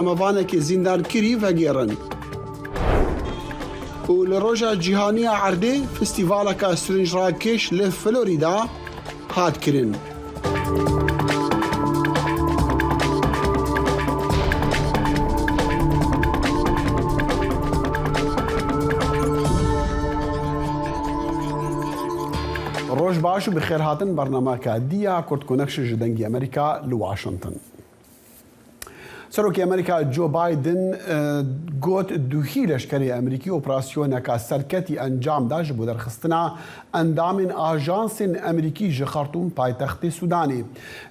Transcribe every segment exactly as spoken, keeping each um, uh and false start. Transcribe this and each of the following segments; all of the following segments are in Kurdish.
Bernamavanekê zîndankirî vegêrin. Û li Roja Cîhanî ya Erdê festîvaleke sirinc rakêş li Florîda hat kirin. Roj baş û bi xêr hatin bernameke dî ya Kurd Connection ji Dengê Amerîka li Washington. Serokê Amerîka Joe Biden, e, got, duhî leşkerê Amerîkî operasyoneka serketî encam da ji bo derxistina endamên ajansên Amerîkî ji Xartûm, paytextê Sûdanê.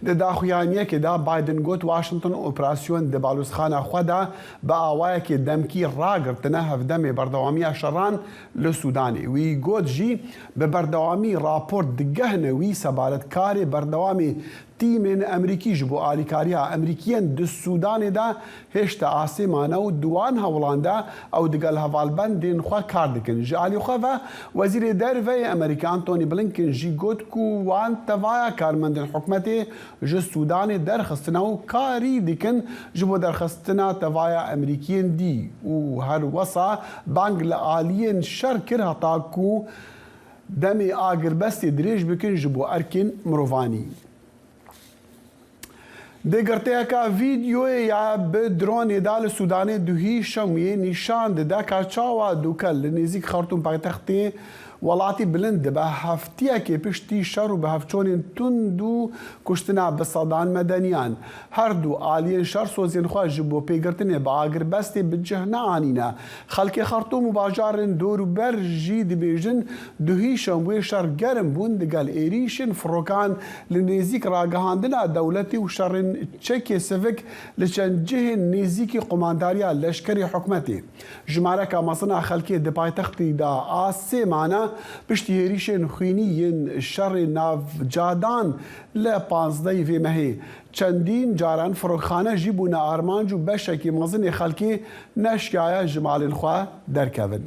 Di daxuyaniyekê de Biden got, Washington operasyon di balozxana xwe de bi awayekê demkî ragirtine hevdemê berdewamiya şeran li Sûdanê. Wî got jî, bi berdewamî raport digehne wî sebaretkarê berdewamê tîmên Amerîkî ji bo alîkariya Amerîkiyên di Sûdanê de hêşta asê mane û di wan hewlan de ew digel hevalbendên xwe kar dikin. Ji alî xwe ve Wezîrê Derve yê Amerîka Antony Blinken jî got ku wan tevaya karmendên hikûmetê ji Sûdanê derxistine û karî dikin ji bo derxistina tevaya Amerîkiyên dî û her wesa bang li aliyên şer kir heta ku demê agirbestê dirêj bikin ji bo erkên mirovanî. Di girtiyeka vîdeoyê ya bi dronê de li Sûdanê duhî şemiyê nîşan dide ka çawa du kel li nêzîk Xartûm paytextê welatî bilind dibe. Heftiyekê piştî şer û bihevçûnên tund û kuştina bi sedan medeniyan, her du aliyên şer sozên xwe ji bo pêgirtinê bi agirbestê bi cih neanîne. Xelkê Xartûm û bajarên dorûber jî dibêjin, duhî şemiyê şer germ bûn digel êrîşên firokan li nêzîk ragihandina dewletê û şerên çekê sivik li çend cihên nêzîkî qumandariya leşkerê hikûmetê. Jimareka mezin a xelkê di paytextî de a sê mane piştî hêrîşên xwînî yên şerê navcadan li panzdehê vê mehê. Çendîn caran firokxane jî bûne armanc û beşekî mezin ê xelkê neşiyaye ji malên xwe derkevin.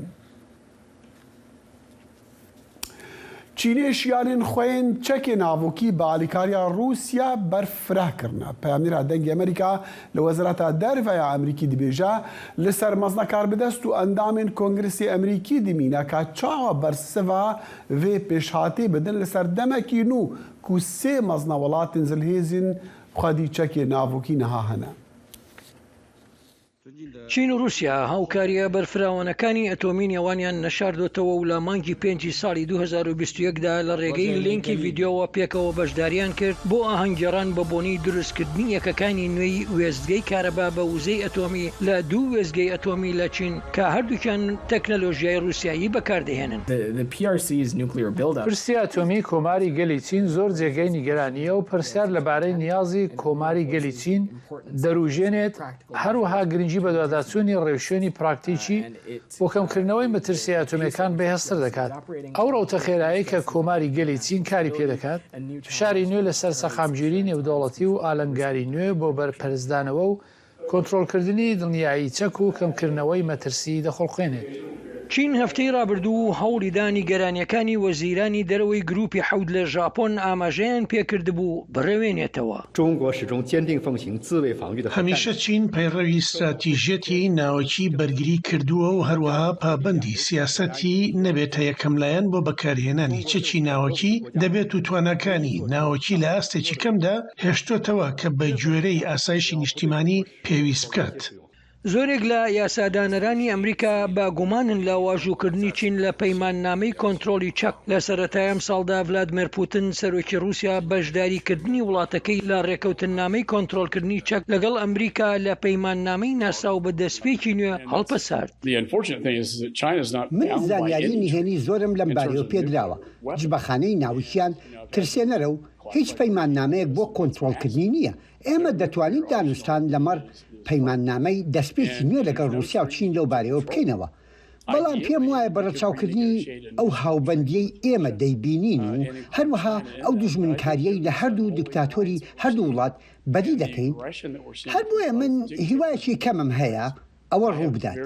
Çînê şiyanên xwe yên çekê navokî bi alîkariya Rûsya berfireh kirine. Peyamnêra Dengê Amerîka li Wezareta Derve ya Amerîkî dibêje, li ser mezne karbidest û endamên Kongresê Amerîkî dimîne ka çawa bersiva vê pêşhatê bidin li ser demekî nû ku sê mezne welatên zilhêzên xwedî çekê navokî niha hene. چین و رووسیا هاوکارییە بەرفراوانەکانی ئەتۆمی نێوانیان نەشاردۆتەوە و لە مانگی پێنجی ساڵی دوو هەزار و بیست و یەک دا لە ڕێگەی لینکی ڤیدیۆوە پێکەوە بەشداریان کرد بۆ ئاهەنگگێڕان بە بۆنەی دروستکردنی یەکەکانی نوێی وێستگەی کارەبا بە وزەی ئەتۆمی لە دوو وێستگەی ئەتۆمی لە چین کە هەردووکیان تەکنەلۆژیای رووسیایی بەکاردەهێنن. The, the P R C's nuclear buildup. پرسی ئەتۆمی کۆماری گەلی چین زۆر جێگەی نیگەرانییە و پرسیار لەبارەی نیازی کۆماری گەلی چین دەروژێنێت، هەروەها گرنگی بە دواداچوونی ڕێوشوێنی پراکتیکی بۆ کەمکردنەوەی مەترسییە ئەتۆمییەکان بەهێزتر دەکات. ئەو ڕەوتە خێرایەی کە کۆماری گەلی چین کاری پێدەکات، فشاری نوێ لەسەر سەقامگیری نێودەوڵەتی و ئالنگاری نوێ بۆ بەرپەرچدانەوە و کۆنترۆڵکردنی دڵنیایی چەک و کەمکردنەوەی مەترسی دەخولقێنێت. چین هەفتەی ڕابردوو هەوڵی دا نیگەرانییەکانی وەزیرانی دەرەوەی گروپی حەوت لە ژاپۆن ئاماژەیان پێکردبوو بڕەوێنێتەوە. 中国始终坚定奉行自卫防御的核战略。 هەمیشە چین پەیڕەوی استراتیژیەتی ناوەکی بەرگری کردووە و هەروەها پابەندی سیاسەتی نەبێتە یەکەم لایەن بۆ بەکارهێنانی چەکی ناوەکی دەبێت و تواناکانی ناوەکی لە ئاستێکی کەمدا هێشتۆتەوە کە بە گوێرەی ئاسایشی نیشتیمانی پێویست بکات. زۆرێک لە یاسادانەرانی ئەمریکا بە گومانن لە واژووکردنی چین لە پەیماننامەی کۆنترۆلی چەک. لە سەرەتای ئەم ساڵدا ڤلادمێر پوتن، سەرۆکی رووسیا، بەشداریکردنی وڵاتەکەی لە ڕێکەوتننامەی کۆنترۆلکردنی چەک لەگەڵ ئەمریکا لە پەیماننامەی ناسا و بە دەستپێکی نوێ هەڵپەسارد. The unfortunate thing is that China is not من bound by زانیاری any نهێنی زۆرم لەم in terms بارەیەوە of پێدراوە. Weapons. جبەخانەی ناوکیان ترسێنەرە و هیچ پەیماننامەیەک بۆ کۆنترۆلکردنی نییە. ئێمە دەتوانین دانوستان لەمەڕ پەیماننامەی دەستپێکی نوێ لەگەڵ رووسیا و چین لەو بارەیەوە بکەینەوە. بەڵام پێم وایە بە ڕەچاوکردنی ئەو هاوبەندیەی ئێمە دەیبینین و هەروەها ئەو دوژمنکاریەی لە هەردوو دیکتاتۆری هەردوو وڵات بەدی دەکەین، هەر بۆیە من هیوایەکی کەمم هەیە ئەوە ڕوو بدات.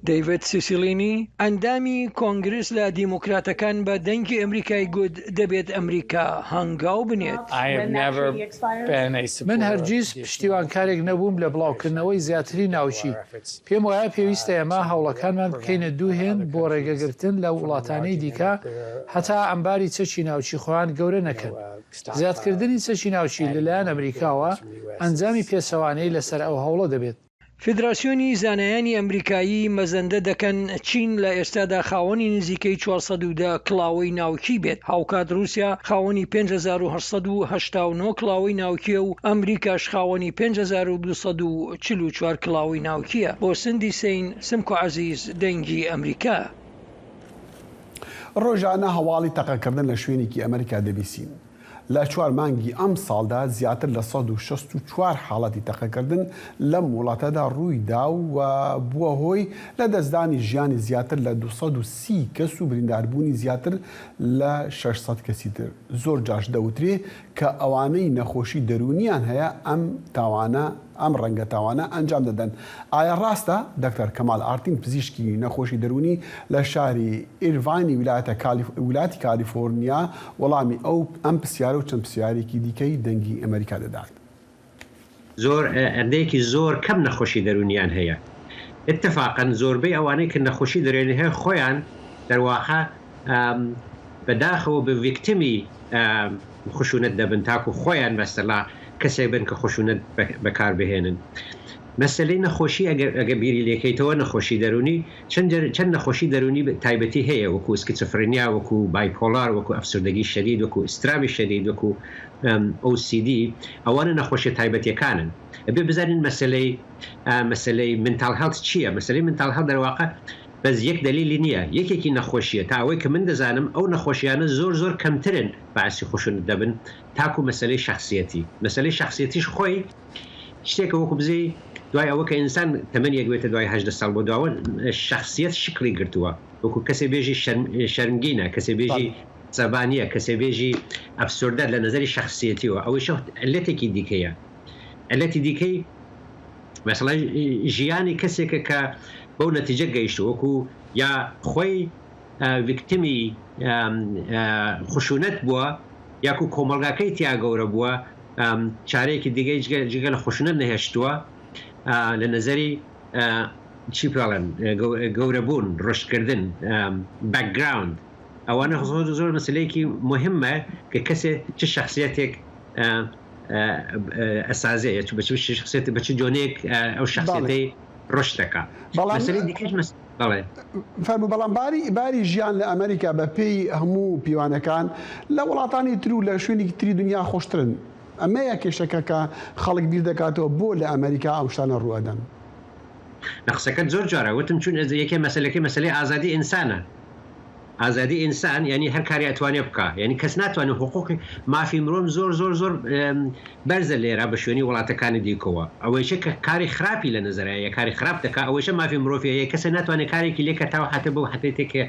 دەیڤد سیسیلینی، ئەندامی کۆنگرس لە دیموکراتەکان، بە دەنگی ئەمریکای گوت دەبێت ئەمریکا هەنگاو بنێت. I have never been a supporter من هەرگیز پشتیوانکارێک نەبووم لە بڵاوکردنەوەی زیاتری ناوکی. پێم وایە پێویستە ئێمە هەوڵەکانمان بکەینە دوو هێند بۆ ڕێگەگرتن لە وڵاتانەی دیکە هەتا ئەمباری چەکی ناوکی خۆیان گەورە نەکەن. زیادکردنی چەکی ناوکی لەلایەن ئەمریکاوە ئەنجامی پێچەوانەی لەسەر ئەو هەوڵە دەبێت. فیدراسیۆنی زانایانی ئەمریکایی مەزەندە دەکەن چین لە ئێستادا خاوەنی نزیکەی چوارسەد و دە کڵاوەی ناوکی بێت، هاوکات رووسیا خاوەنی پێنج هەزار و هەشت سەد و هەشتا و نۆ کڵاوەی ناوکیە و ئەمریکاش خاوەنی پێنج هەزار و دوو سەد و چل و چوار کڵاوەی ناوکیە. بۆ سندی سین، سمکۆ عەزیز، دەنگی ئەمریکا. ڕۆژانە هەواڵی تەقەکردن لە شوێنێکی ئەمریکا دەبیسین. لە چوار مانگی ئەم ساڵدا زیاتر لە سەد و شەست و چوار حاڵەتی تەقەکردن لەم وڵاتەدا ڕووی دا و بووە هۆی لە دەستدانی ژیانی زیاتر لە دوو سەد و سی کەس و برینداربوونی زیاتر لە شەش سەد کەسی تر. زۆر جاش دەوترێ کە ئەوانەی نەخۆشی دەروونیان هەیە ئەم تاوانە ئەم ڕەنگە تاوانە ئەنجام دەدەن. ئایا ڕاستە؟ دکتۆر کەمال ئارتین، پزیشکی نەخۆشی دەروونی لە شاری ئیرڤاینی ویلایەتە کالیف-، ویلایەتی کالیفۆرنیا، وەڵامی ئەو ئەم پرسیارە و چەند پرسیارێکی دیکەی دەنگی ئەمریکا دەدات. زۆر ئەندەیەکی زۆر کەم نەخۆشی دەروونیان هەیە. اتفاقا زۆربەی ئەوانەی کە نەخۆشی دەروونی هەیە خۆیان دەرواقع بەداخەوە بە ڤیکتیمی خشونەت دەبن تاکو خۆیان مەسەلا کەسێک بن کە خشونەت بەکار بهێنن. مەسەلەی نەخۆشی ئەگە بیری لێکەیتەوە نەخۆشی دەرونی چەند نەخۆشی دەرونی تایبەتی هەیە وەکو سکیزۆفرینیا وەکو بایپۆلار وەکو ئەفسردەگی شەدید وەکو ئیسترابی شەدید وەکو ئۆ سی دی. ئەوانە نەخۆشی تایبەتیەکانن. ئەبێ بزانین مەسەلەی مەسەلەی منتال هێڵت چییە؟ مەسەلەی منتال هێڵت دەرواقع بەس یەک دەلیلی نییە، یەکێکی نەخۆشییە. تا ئەوەی کە من دەزانم ئەو نەخۆشیانە زۆر زۆر کەمترن باعسی خشونەت دەبن تاکو مەسەلەی شەخسیەتی. مەسەلەی شەخسیەتیش خۆی شتێکە وەکو بزێی دوای ئەوە کە ئینسان تەمەنیەک بێتە دوای هەژدە ساڵ بۆ دواوە شەخسیەت شکلی گرتووە، وەکو کەسێ بێژی شەرمگینە، کەسێ بێژی سەبانیە، کەسێ بێژی ئەفسوردە لە نەزەری شەخسیەتیەوە. ئەوەی شەخ علەتێکی دیکەیە. علەتی دیکەی مەسەڵەن ژیانی کەسێکە کە بەو نەتیجە گەیشتووە وەکو یا خۆی ڤیکتیمی خشونەت بووە یاکو کۆمەڵگاکەی تیا گەورە بووە، چارەیەکی دیگەی جگە لە خشونەت نەهێشتووە لە نەزەری چی پێڵێن گەورەبوون ڕشتکردن background. ئەوانە زۆر زۆر مەسلەیەکی مهمە کە کەسێ چ شخصیتێک ئەسازەیە چ بە چ شخصێت بە چ جۆنێک ئەو شخصێتی ڕشت دەکا. بەڵام مەسلەی دیکەش مەس بەڵێ. فەرموو، بەڵام باری باری ژیان لە ئەمریکا بە پێی هەموو پیوانەکان لە وڵاتانی تر و لە شوێنی تری دنیا خۆشترن. ئەمەیە کێشەکە کە خەڵک بیر دەکاتەوە بۆ لە ئەمریکا ئەو شتانە ڕوو ئەدەن. نە قسەکەت زۆر جوانە، وتم چون یەکێ مەسەلەکەی مەسەلەی ئازادی ئینسانە. ئازادی ئینسان یعنی هەر کاری ئەتوانێ بکا، یعنی کەس ناتوانێت حقوقی مافی مرۆڤ زۆر زۆر زۆر بەرزە لێرە بە شوێنی وڵاتەکانی دیکەوە. ئەوەیشە کە کاری خراپی لە نەزەرە یە کاری خراپ دەکا، ئەوەیشە مافی مرۆڤی هەیە کەسە ناتوانێت کارێکی لێ کە تاو حتە بەو حتەی تێکێ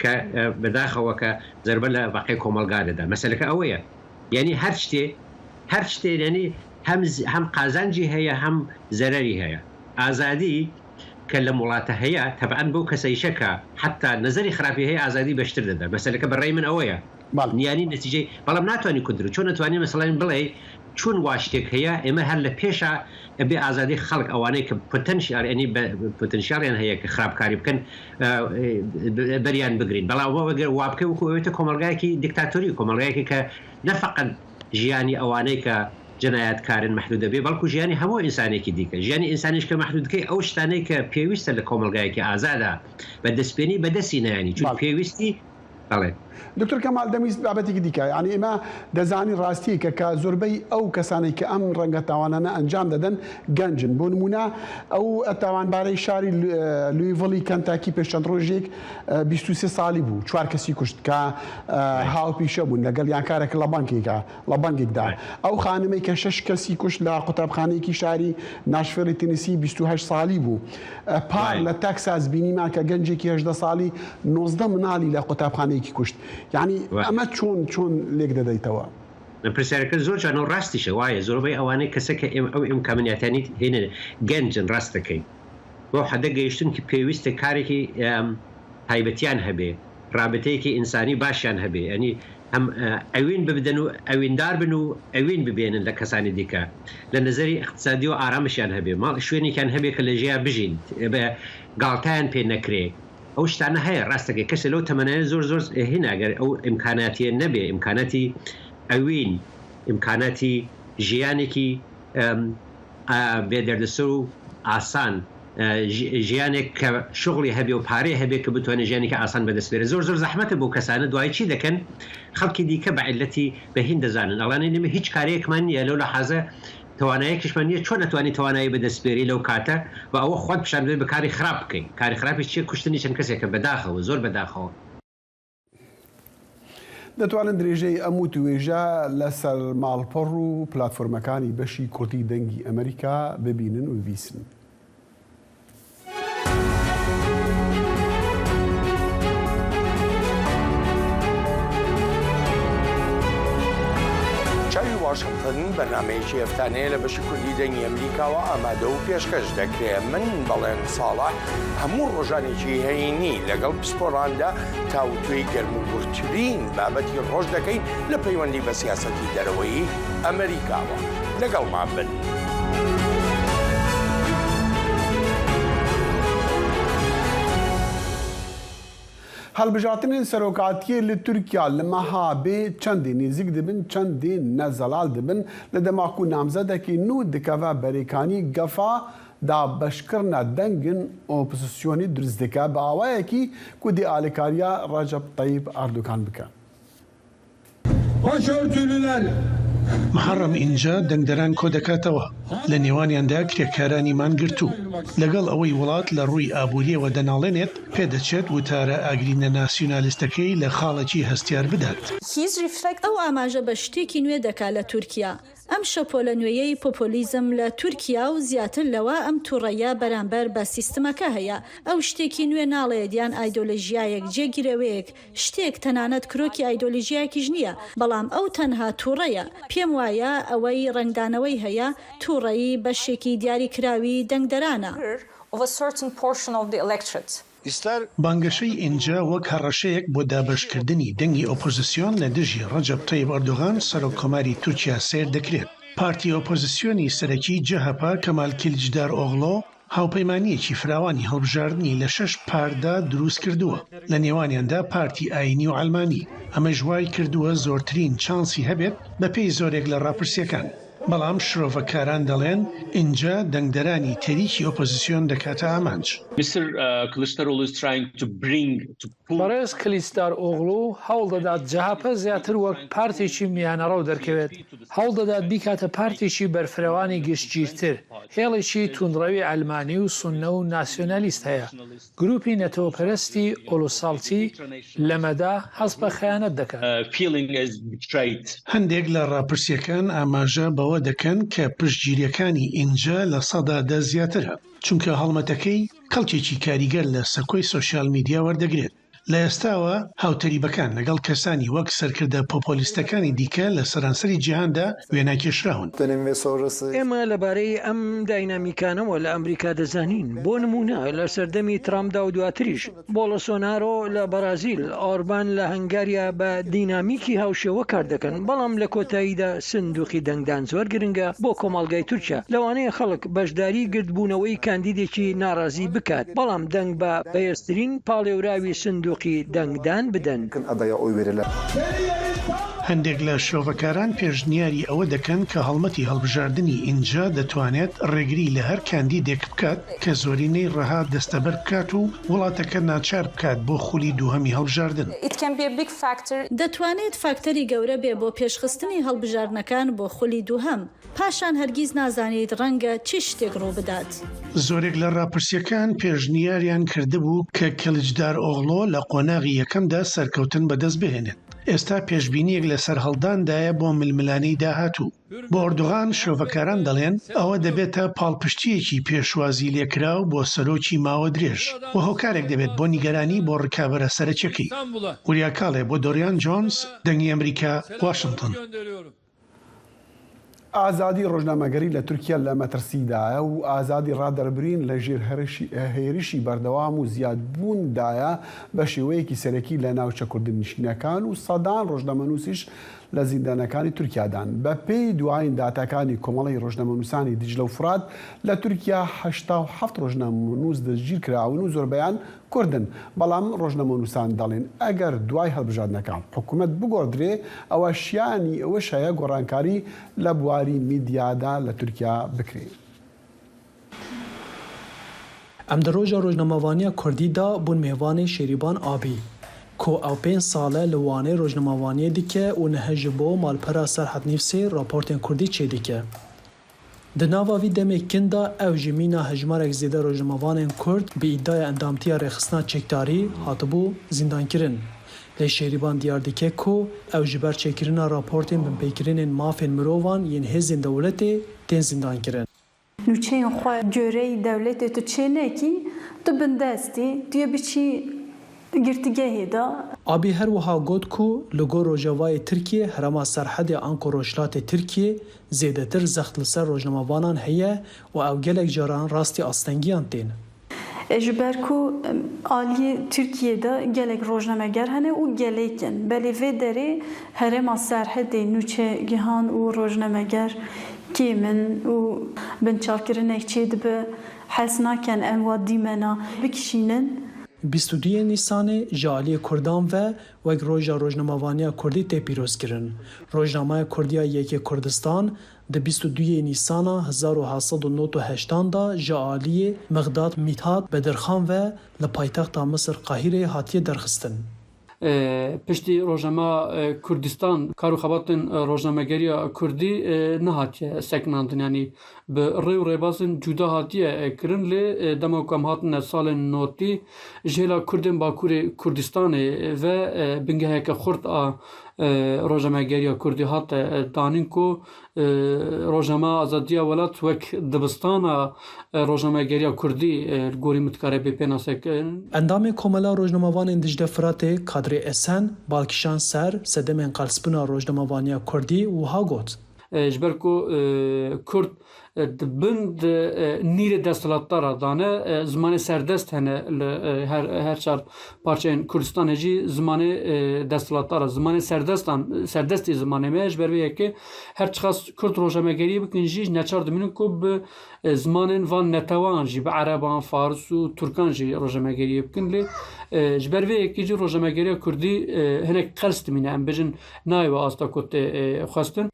کە بەداخەوە کە زربە لە بەقەی کۆمەلگا دەدا. مەسەلەکە ئەوەیە یعنی هەر شتێ هەر شتێ یعنی هەم هەم قازانجی هەیە هەم زەرری هەیە. ئازادی کە لە وڵاتە هەیە تەبعەن بۆ کەسەیشە کە حتا نەزەری خراپی هەیە ئازادی بەشتر دەدا. مەسەلەکە بەڕێی من ئەوەیە نیانی نەتیجەی بەڵام ناتوانانی کودرو چۆن نتوانانی مەسەڵین بڵێ چون وا شتێک هەیە ئێمە هەر لە پێشە ئەبێ ئازادی خەڵک ئەوانەی کە پتەنشیال ئەنی پتەنشیالیان هەیە کە خراپکاری بکەن بەریان بگرین. بەڵام وەگەر وا بکە وەکو ئەوێتە کۆمەلگایەکی دیکتاتۆری کۆمەلگایەکی کە نەفقەت ژیانی ئەوانەی کە جنایەتکارن مەحدود دەبێ بەڵکو ژیانی هەموو ئینسانێکی دیکە ژیانی ئینسانیش کە مەحدودکەی ئەو شتانەی کە پێویستە لە کۆمەلگایەکی ئازادا بە دەستپێنی بەدەستی نایانی چون پێویستی بەڵێ. دکتۆر کەمال دەمویست بابەتێکی دیکە یعنی ئێمە دەزانی ڕاستی کە کە زۆربەی ئەو کەسانەی کە ئەم ڕەنگە تاوانانە ئەنجام دەدەن گەنجن بۆ نمونە ئەو تاوانبارەی شاری لویڤڵی کەنتاکی پێش چەند ڕۆژێک بیست و سێ ساڵی بوو چوار کەسی کوشت کە هاوپیشە بوون لەگەڵ یان کارێک لە بانکێکە لە بانکێکدا ئەو خانمەی کە شەش کەسی کوشت لە قوتابخانەیەکی شاری ناشفێڵی تینسی بیست و هەشت ساڵی بوو پار لە تەکساس بینیمان کە گەنجێکی هەژدە ساڵی نۆزدە مناڵی لە قوتابخانەیەکی کوشت یعنی ئەمە چۆن چۆن لێک دەدەیتەوە؟ پرسیارەکە زۆر جوانە و ڕاستیشە وایە زۆربەی ئەوانەی کەسە کە ئێمە ئەو ئیمکانیاتیانی هێنێ گەنجن ڕاست دەکەین. بۆ حەدە گەیشتن کە پێویستە کارێکی، ئەم، تایبەتیان هەبێ، ڕابەتەیەکی ئینسانی باشیان هەبێ. یعنی هەم، ئە، ئەوین ببدەن و ئەویندار بن و ئەوین ببێنن لە کەسانی دیکە. لە نەزەری اقتصادی و ئارامشیان هەبێ، ماڵ شوێنێکیان هەبێ کە لە ژێیا بژین، بە گاڵتەیان پێ نەکرێ. ئەو شتانە هەیە، ڕاستەکەی کەسێ لەو تەمەنایە زۆر زۆر هیناگەر ئەو ئیمکاناتیە نەبێ، ئیمکاناتی ئەوین، ئیمکاناتی ژیانێکی، ئەم، ئا، بێ دەردەسەر و ئاسان، ئە، ژ-، ژیانێک کە شغڵی هەبێ و پارەی هەبێ کە بتوانێت ژیانێکی ئاسان بەدەست بێرێت. زۆر زۆر زەحمەتە بۆ کەسانە دوای چی دەکەن، خەڵکی دیکە بە علەتی بە هین دەزانن. ئەڵانێ نەمە هیچ کارەیەکمان نییە لەو لە حازە، توانایەکیشمان نییە، چۆن ئەتوانی توانایی بەدەست بێری لەو کاتە و ئەوە خۆت پیشان بێ بە کاری خراپ بکەین. کاری خراپیش چیە؟ کوشتنی چەند کەسێکە بەداخەوە، زۆر بەداخەوە. دەتوانن درێژەی ئەم وتوێژە لەسەر ماڵپەڕ و پلاتفۆرمەکانی بەشی کوردی دەنگی ئەمریکا ببینن و ببیسن. چاوی واشنگتن بەرنامەیەکی هەفتانەیە لە بەشی کوردی دەنگی ئەمریکاوە ئامادە و پێشکەش دەکرێت. من بەڵێن ساڵح هەموو ڕۆژانێکی هەینی لەگەڵ پسپۆراندا تاوتوێی گەرموگوڕترین بابەتی ڕۆژ دەکەین لە پەیوەندی بە سیاسەتی دەرەوەی ئەمریکاوە. لەگەڵمان بن. هەڵبژاردنên serokatiyê li Tirkiya li meha bê çendê nêzîk dibin, çendê ne zelal dibin. Li dema ku namzedekî nû dikeve berêkanî, gefa dabeşkirina dengên opozisyonî dirust dike, bi awayekî ku dê alîkariya Recep Tayyip Erdogan bike. Başörtülüler. Muharrem İnce dengderan kotdekatەوە، لە نێوانیاندا کرێکارانی مانگرتوو. لەگەڵ ئەوەی وڵات لە ڕووی ئابووریەوە دەناڵێنێت، پێدەچێت وتارە ئاگرینە ناسیونالیستەکەی لە خاڵێکی هەستیار بدات. He's reflect ئەو ئاماژە بە شتێکی نوێ دەکا لە تورکیا. ئەم شەپۆلە نوێیەی پۆپۆلیزم لە تورکیا و زیاتر لەوە ئەم تووڕەیە بەرامبەر بە سیستمەکە هەیە. ئەو شتێکی نوێ ناڵێت یان ئایدۆلۆژیایەک، جێگیرەوەیەک، شتێک، تەنانەت کرۆکی ئایدۆلۆژیایەکیش نییە، بەڵام ئەو تەنها تووڕەیە. پێم وایە ئەوەی ڕەنگدانەوەی هەیە، تووڕەیی بەشێکی دیاریکراوی دەنگدەرانە. Of a certain portion of the electorate. بانگەشەی ئینجا وەک هەڕەشەیەک بۆ دابەشکردنی دەنگی ئۆپۆزیسیۆن لە دژی ڕەجەب تەیب ئەردۆغان، سەرۆک کۆماری تورکیا سەیر دەکرێت. پارتی ئۆپۆزیسیۆنی سەرەکی جەهەپە، کەمال کیلیچدار ئۆغلۆ، هاوپەیمانیەکی فراوانی هەڵبژاردنی لە شەش پاردا دروست کردووە، لە نێوانیاندا پارتی ئاینی و عەلمانی. ئەمەش وای کردووە زۆرترین چانسی هەبێت بە پێی زۆرێک لە ڕاپرسیەکان. بەڵام شرۆڤەکاران دەڵێن ئینجا دەنگدەرانی تەریکی ئۆپۆزیسیۆن دەکاتە ئامانج. Mister, uh, Kılıçdaroğlu is trying to bring, to pull بەڕێز کلیچدار ئۆغلو هەوڵ دەدات جەهەپە زیاتر وەک پارتێکی میانەڕەو دەرکەوێت. هەوڵ دەدات بیکاتە پارتێکی بەرفرەوانی گشتگیرتر. هێڵێکی توندڕەوی عەلمانی و سوننە و ناسیۆنالیست هەیە. گروپی نەتەوەپەرستی ئۆلوساڵچی لەمەدا هەست بە خەیانەت دەکات. Uh, feeling as betrayed. هەندێک لە ڕاپرسیەکان ئاماژە بەوە دەکەن کە پشتگیریەکانی ئینجا لە سەدا دە زیاترە، چونکە هەڵمەتەکەی کەڵکێکی کاریگەر لە سەکۆی سۆشیال میدیا وەردەگرێت. لە ئێستاوە هاوتەریبەکان لەگەڵ کەسانی وەک سەرکردە پۆپۆلیستەکانی دیکە لە سەرانسەری جیهاندا وێنا کێشراون. Dönemi ve sonrası. ئێمە لەبارەی ئەم داینامیکانەوە لە ئەمریکا دەزانین. بۆ نمونە، لە سەردەمی ترامپدا و دواتریش، بۆڵسۆنارۆ لە بەرازیل، ئۆربان لە هەنگاریا بە دینامیکی هاوشێوە کار دەکەن، بەڵام لە کۆتاییدا سندوقی دەنگدان زۆر گرنگە بۆ کۆمەڵگای تورکیا. لەوانەیە خەڵک بەشداری گردبوونەوەی کاندیدێکی ناڕازی بکات، بەڵام دەنگ بە بەهێزترین پاڵێوراوی سندوقی دەنگدان بدەن. Adaya oy verirler. هەندێک لە شرۆڤەکاران پێشنیاری ئەوە دەکەن کە هەڵمەتی هەڵبژاردنی ئینجا دەتوانێت ڕێگری لە هەر کاندیدێک بکات کە زۆرینەی ڕەها دەستەبەر بکات و وڵاتەکە ناچار بکات بۆ خولی دووهەمی هەڵبژاردن. It can be a big factor. دەتوانێت فاکتەری گەورە بێ بۆ پێشخستنی هەڵبژاردنەکان بۆ خولی دووهەم. پاشان هەرگیز نازانیت ڕەنگە چی شتێک ڕوو بدات. زۆرێک لە ڕاپرسیەکان پێشنیاریان کردبوو کە کلیچدار ئۆغلۆ لە قۆناغی یەکەمدا سەرکەوتن بەدەست بهێنێت. ئێستا پێشبینیەک لە سەرهەڵداندایە بۆ ململانەی داهاتوو. بۆ ئەردوغان، شرۆڤەکاران دەڵێن ئەوە دەبێتە پاڵپشتیەکی پێشوازی لێکراو بۆ سەرۆکی ماوە درێژ و هۆکارێک دەبێت بۆ نیگەرانی بۆ ڕکابەرە سەرەکیەکەی. وریا کاڵێ بۆ دۆریان جۆنز، دەنگی ئەمریکا، واشنگتن. ئازادی ڕۆژنامەگەری لە تورکیا لە مەترسیدایە و ئازادی ڕادەربرین لە ژێر هەرشی-، هێرشی بەردەوام و زیادبووندایە، بە شێوەیەکی سەرەکی لە ناوچە کوردنشینەکان و سەدان ڕۆژنامەنووسیش لە زیندانەکانی تورکیادان. بە پێی دوایین داتاکانی کۆمەڵەی ڕۆژنامەنووسانی دیجلە و فرات، لە تورکیا هەشتا و حەفت ڕۆژنامەنووس دەستگیر کراون و زۆربەیان کوردن. بەڵام ڕۆژنامەنووسان دەڵێن، ئەگەر دوای هەڵبژاردنەکان حکوومەت بگۆڕدرێ، ئەوە شیانی ئەوەش هەیە گۆڕانکاری لە بواری میدیادا لە تورکیا بکرێ. Em di roja rojnamevaniya kurdî de bûn mêvanê Şêrîban Abî, ku ew pênc sal e li Wanê rojnamevaniyê dike û niha ji bo malpera Serhat Nîvsê raportên kurdî çêdike. Di nava vî demê kin de ew jî mîna hejmarek zêde rojnamevanên kurd bi îdaya endamtiya rêxistina çekdarî hatibû zîndankirin. Lê Şêrîban diyar dike ku ew ji ber çêkirina raportên binpêkirinên mafên mirovan yên hêzên dewletê tên zîndankirin. Nûçeyên xwe goreyî dewletê tu çênekî, tu bindest î, tu yê biçî girtîgehê de. Abî her wiha got ku li gor rojavayê Tirkiyê herêma Serhedê anku rojhilatê Tirkiyê zêdetir zext li ser rojnamevanan heye û ew gelek caran rastî astengiyan tên. E, ji ber ku, em, aliyê Tirkiyê de gelek rojnameger hene û gelek in. Belê vê derê herêma Serhedê nûçegihan û rojnameger kêm in û binçavkirinek çêdibe, hez nakin em wa dîmena bikişînin. Bîst û duyê Nîsanê ji aliyê Kurdan ve wek Roja Rojnamevaniya Kurdî tê pîrozkirin. Rojnameya Kurdî ya Yekê Kurdistan di bîst û duyê Nîsana hezar û heft sed û nod û heştan de ji aliyê Mixdat Mîthat Bedirxan ve li paytexta Misir Qahîreyê hatiye derxistin. E, piştî rojnama, e, Kurdistan, kar û xebatên, e, rojnamegeriya Kurdî, e, nehatiye sekinandin, yanî bi rê û rêbazên cuda hatiye, e, kirin, lê, e, dema ku em hatine salên notî, ji hêla Kurdên Bakurê Kurdistanê ve, e, bingeheke xurt a, e, rojnamegeriya Kurdî hate, e, danîn ku, e, rojnama Azadiya Welat wek dibistana, e, rojnamegeriya Kurdî, e, li gorî min dikare bê pênasekirin. Endamê Komela Rojnamevanên Dicle Firatê Kadrê Esen bal kişand ser sedemên qelsbûna rojnamevaniya Kurdî û wiha got. E, ji ber ku, e, Kurd, e, di bin di, e, nîrê desthilatdara dane, e, zimanê serdest hene li, e, her, her çar parçeyên Kurdistanê jî zimanê, e, desthilatdara, zimanê serdestan, serdestê zimanê me ye. Ji ber vê yekê her çiqas Kurd rojnamegeriyê bikin jî, ji neçar dimînin ku bi, e, zimanên van netewan jî, bi ereban, faris û tirkan jî rojnamegeriyê bikin. Lê, e, ji ber vê yekê jî rojnamegeriya Kurdî, e, hinek qels dimîne, em bêjin nayê wê asta ku tê, e, xwestin.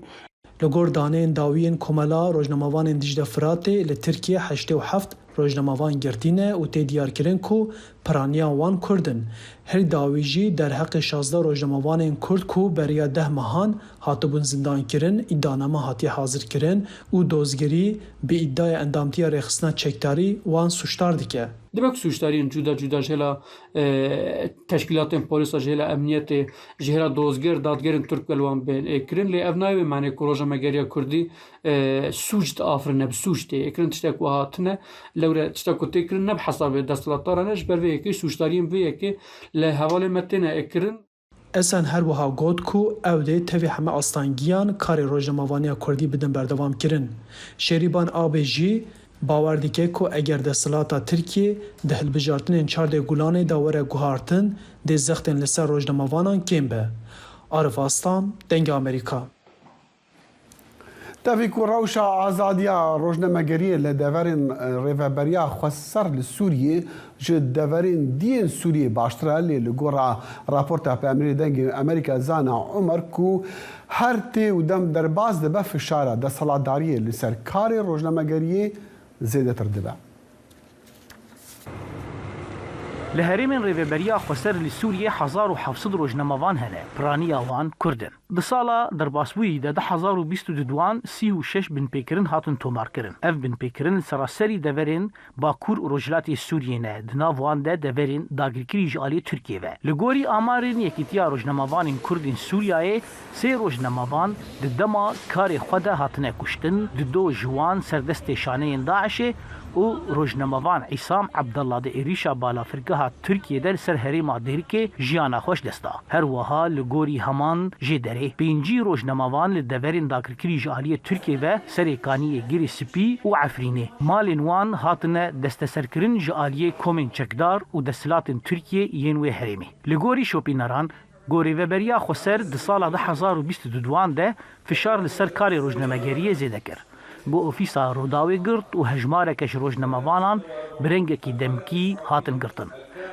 Li gor daneyên dawî yên Komela Rojnamevanên Dicle Firatê, li Tirkiyê heştê û heft rojnamevan girtî ne û tê diyarkirin ku piraniya wan Kurd in. Herî dawî jî derheqê şazdeh rojnamevanên Kurd ku beriya deh mehan hatibûn zindankirin, îdianame hatiye hazirkirin û dozgirî bi îdiaya endamtiya rêxistina çekdarî wan sûcdar dike. Dibe ku sûcdariyên cuda cuda ji hêla, e, teşkîlatên polîsa, ji hêla emniyetê, ji hêla dozger, dadgerên Tirk li wan bên, e, kirin, lê ev nayê wê manê ku rojnamegeriya Kurdî, e, sûc diafirine, bi sûc tê kirin, tiştek wiha tune. Lewre tiştek ku tê kirin ne bi hesabê desthilatdaran e, ji ber vê yekê sûcdariyên vê yekê li hevalên me têne, e, kirin. Esen her wiha got ku ew dê tevî heme astengiyan karê rojnamevaniya Kurdî bidin berdewamkirin. Şêrîban Abê jî bawer dike ku eger desthilata Tirkiyê di hilbijartinên çardeh Gulanê de were guhartin, dê zextên li ser rojnamevanan kêm be. Arif Aslan, Dengê Amerîka. Tevî ku rewşa azadiya rojnamegeriyê li deverên, e, Rêveberiya Xweser li Sûriyê ji deverên diyên Sûriyê baştir e, lê li gora raporta peyamnêrê Dengê Amerîka Zana Umer ku her tê û dem derbas dibe, fişara desthilatdariyê li ser karê rojnamegeriyê zêdetir dibe. Li herêmên Rêveberiya Xweser li Sûriyê hezar û heft sed rojnamevan hene, piraniya wan Kurd in. Di sala derbasbûyî de du hezar û bîst û du wan sî û şeş binpêkirin hatin tomarkirin. Ev binpêkirin li seraserî deverên Bakur û Rojhilatê Sûriyê ne, di nav wan de deverên dagirkirî ji aliyê Tirkiyê ve. Li gorî amarên Yekîtiya Rojnamevanên Kurd ên Sûriyayê, sê rojnamevan di dema karê xwe de hatine kuştin, du ji wan serdestê şaneyên DAIŞê û rojnamevan Îsam Ebdullah di êrîşa balafirgeha Tirkiyê de li ser herêma Dêrikê jiyana xwe ji dest da. Her wiha li gorî heman jêderê pêncî rojnamevan li deverên dagirkirî ji aliyê Tirkiyê ve Serê Kaniyê, Girê Spî û Efrînê malên wan hatine desteserkirin ji aliyê komên çekdar û desthilatên Tirkiyê yên wê herêmê. Li gorî şopîneran, Ku Rêveberiya Xweser di sala du hezar û bîst û duan de fişar li ser karê rojnamegeriyê zêde kir. Ku ofîsa Rûdawê girt û hejmareke ji rojnamevanan bi rengekî demkî hatin girtin.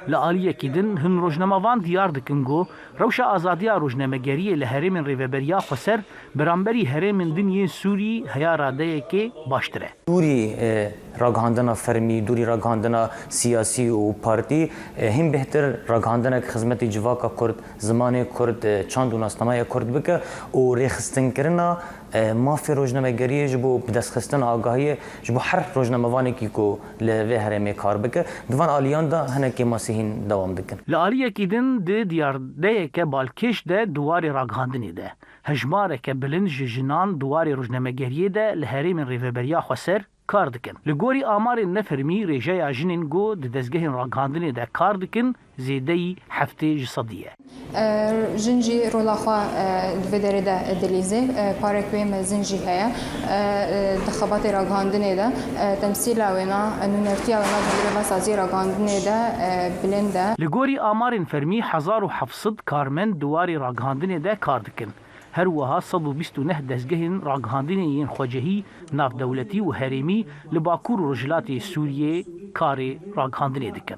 Li aliyekî din hin rojnamevan diyar dikin ku rewşa azadiya rojnamegeriyê li herêmên Rêveberiya Xweser beramberî herêmên din yên Sûrî heya radeyekê baştir e. Dûrî, e, ragihandina fermî, dûrî ragihandina siyasî û partî, e, hîn bêhtir ragihandinek xizmetî civaka Kurd, zimanê Kurd, e, çand û nasnameya Kurd bike û rêxistinkirina, e, mafê rojnamegeriyê ji bo bidestxistina agahiyê ji bo her rojnamevanekî ku li vê herêmê kar bike. Di van aliyan de hinek kêmasî hîn dewam dikin. Li aliyekî din di diyardeyeke balkêş de di warê ragihandinê de hejmareke bilind ji jinan di warê rojnamegeriyê de li herêmên Rêveberiya Xweser kar dikin. Li gorî amarên nefermî, rêjeya jinên ku di dezgehên ragihandinê de kar dikin zêdeyî heftê ji sedî ye. E, jin jî rola xwe, e, di vê derê de dilîze. E, parek wê mezin jî heye. E, e, di xebatê ragihandinê de, e, temsîla wêna, e, nûnertiya wêna di rêvasaziyê ragihandinê de, e, bilind e. Li gorî amarên fermî, hezar û heft sed karmend di warê ragihandinê de kar dikin. Her wiha sed û bîst û neh dezgehên ragihandinê yên xwecihî, navdewletî û herêmî li Bakur û Rojhilatê Sûriyê karê ragihandinê dikin.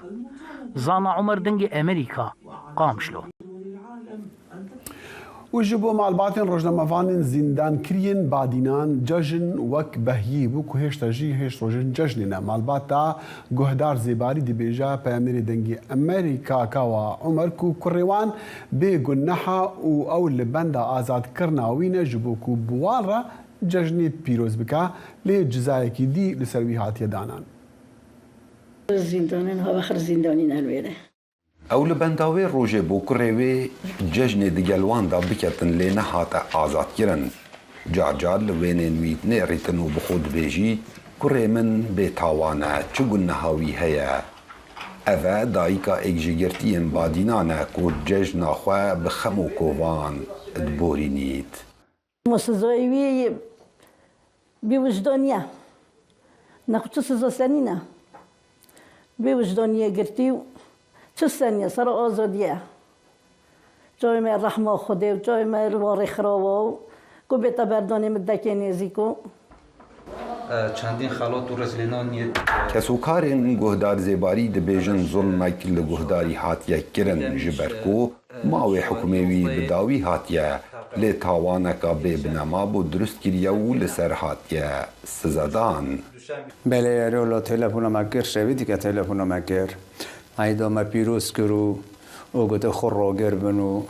Zana Umer, Dengê Emerîka, Qamişlo. Û ji bo malbatên rojnamevanên zîndankiriyên Badînan cejn wek behiyî bû ku hêşta jî hêşt rojên cejnê ne. Malbata Guhdar Zêbarî dibêje, peyamnêrê Dengê Emerîka Kawa Umer ku kurê wan bê guneha û ew li benda azadkirina wî ne ji bo ku bi wan re cejnê pîroz bike, lê cizayekî dî li ser wî hatiye danan. Zîndanên havexir zîndanî ne li wê ne. Ew li benda wê rojê bo kurê wê cejnê digel wan de biketin lê nehate azadkirin. Car car li wênên wî dinêrîtin û bi xwe dibêjî, kurê min bêtawan e, çi guneha wî heye? Ev e dayika êk ji girtiyên Badînan e ku cejna xwe bi xem û kovan diborînît. Ma sizayê wî yê bêwijdanî ye. Nexwe çi siza senî ne. Bêwijdanî ye girtî û çi senî ye, sera azadî ye. Çavê me rehma Xwedê û çavê me li warê xirawa û ku bête berdanê min dekê nêzîk û. Çendîn xelat û rezlênan yê. Kesokarên Guhdar Zêbarî dibêjin zulmek li guhdarî hatiye kirin, ji ber ku mawê hukmê wî bi dawî hatiye, lê tawaneka bê binema bû dirust kiriye û li ser hatiye sizedan. Belê, ero lo telefona me kir, şevî dike telefona me kir. Eyda me pîroz kir û, û gote xwe ragir bin û,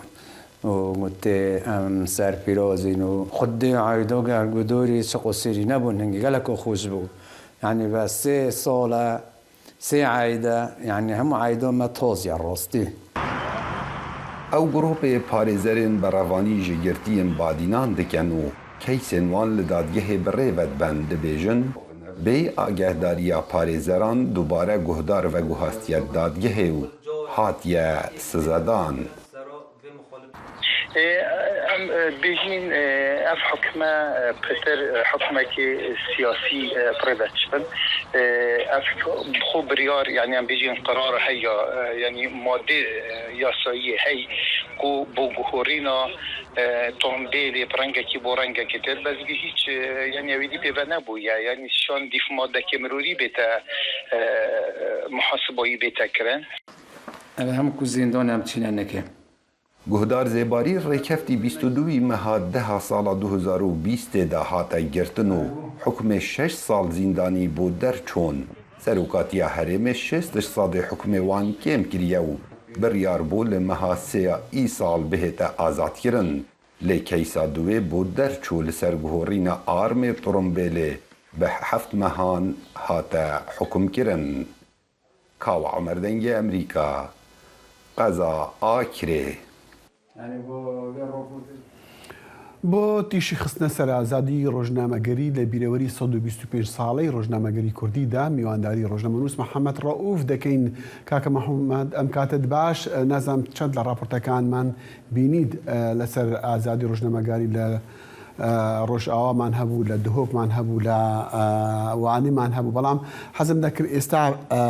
û gote em serpîrozîn û. Xwedê eyda ger gudorî çi qusirî nebûn, hingî gelek xweş bû. Yanî ve sê sal e, sê eyda, yanî hemû eyda me toz ya rastî. Ew grûpê parêzerên berevanî ji girtiyên Badînan dikin û keysên wan li dadgehê bi rê ve diben, dibêjin, bê agehdariya parêzeran dubare guhdar veguhastiye dadgehê û hatiye sizedan. Ê, em, e, bêjîn, e, ev hukme, e, pitir, e, hukmekî siyasî, e, bi rê ve diçin. E, ev bi xwe biryar, yanî em bêjîn qerar heye, e, yanî madê, e, yasayî hey ku bo guhorîna, e, tombêlê bi rengekî bo rengekî dir, bes vî hîç, e, yanî ew êdî pê ve nebûye. Yanî şan dîf madekê mirorî bête, e, muhasibayî bête kirin. Ev hemû ku zîndan em çîne neke. Guhdar Zêbarî rêkeftî bîst û duyî meha deha sala du hezar û bîstê de hate girtin û hukmê şeş sal zîndanî bo derçûn. Serokatiya herêmê şêst sedê hukmê wan kêm kiriye û biryar bû li meha sêya îsal bihête azadkirin. Lê keysa duwê bo derçû li ser guhorîna armê turumbêlê bi heft mehan hate hukmkirin. Kawa Omer, Dengê Emerîka, qeza Akirê. بۆ تیشی خستنە سەر ئازادی ڕۆژنامەگەری، لە بیرەوەری سەد و بیست و پێنج ساڵەی ڕۆژنامەگەری کوردیدا، میوانداری ڕۆژنامەنووس محەممەد ڕەئوف دەکەین. کاکە محەممەد، ئەم کاتت باش. نازانم چەند لە ڕاپۆرتەکانمان بینیت، ئە، لەسەر ئازادی ڕۆژنامەگەری لە، ئە، ڕۆژئاوامان هەبوو، لە دهۆکمان هەبوو، لە، ئە، وانیمان هەبوو. بەڵام حەزم دەکرد ئێستا، ئە،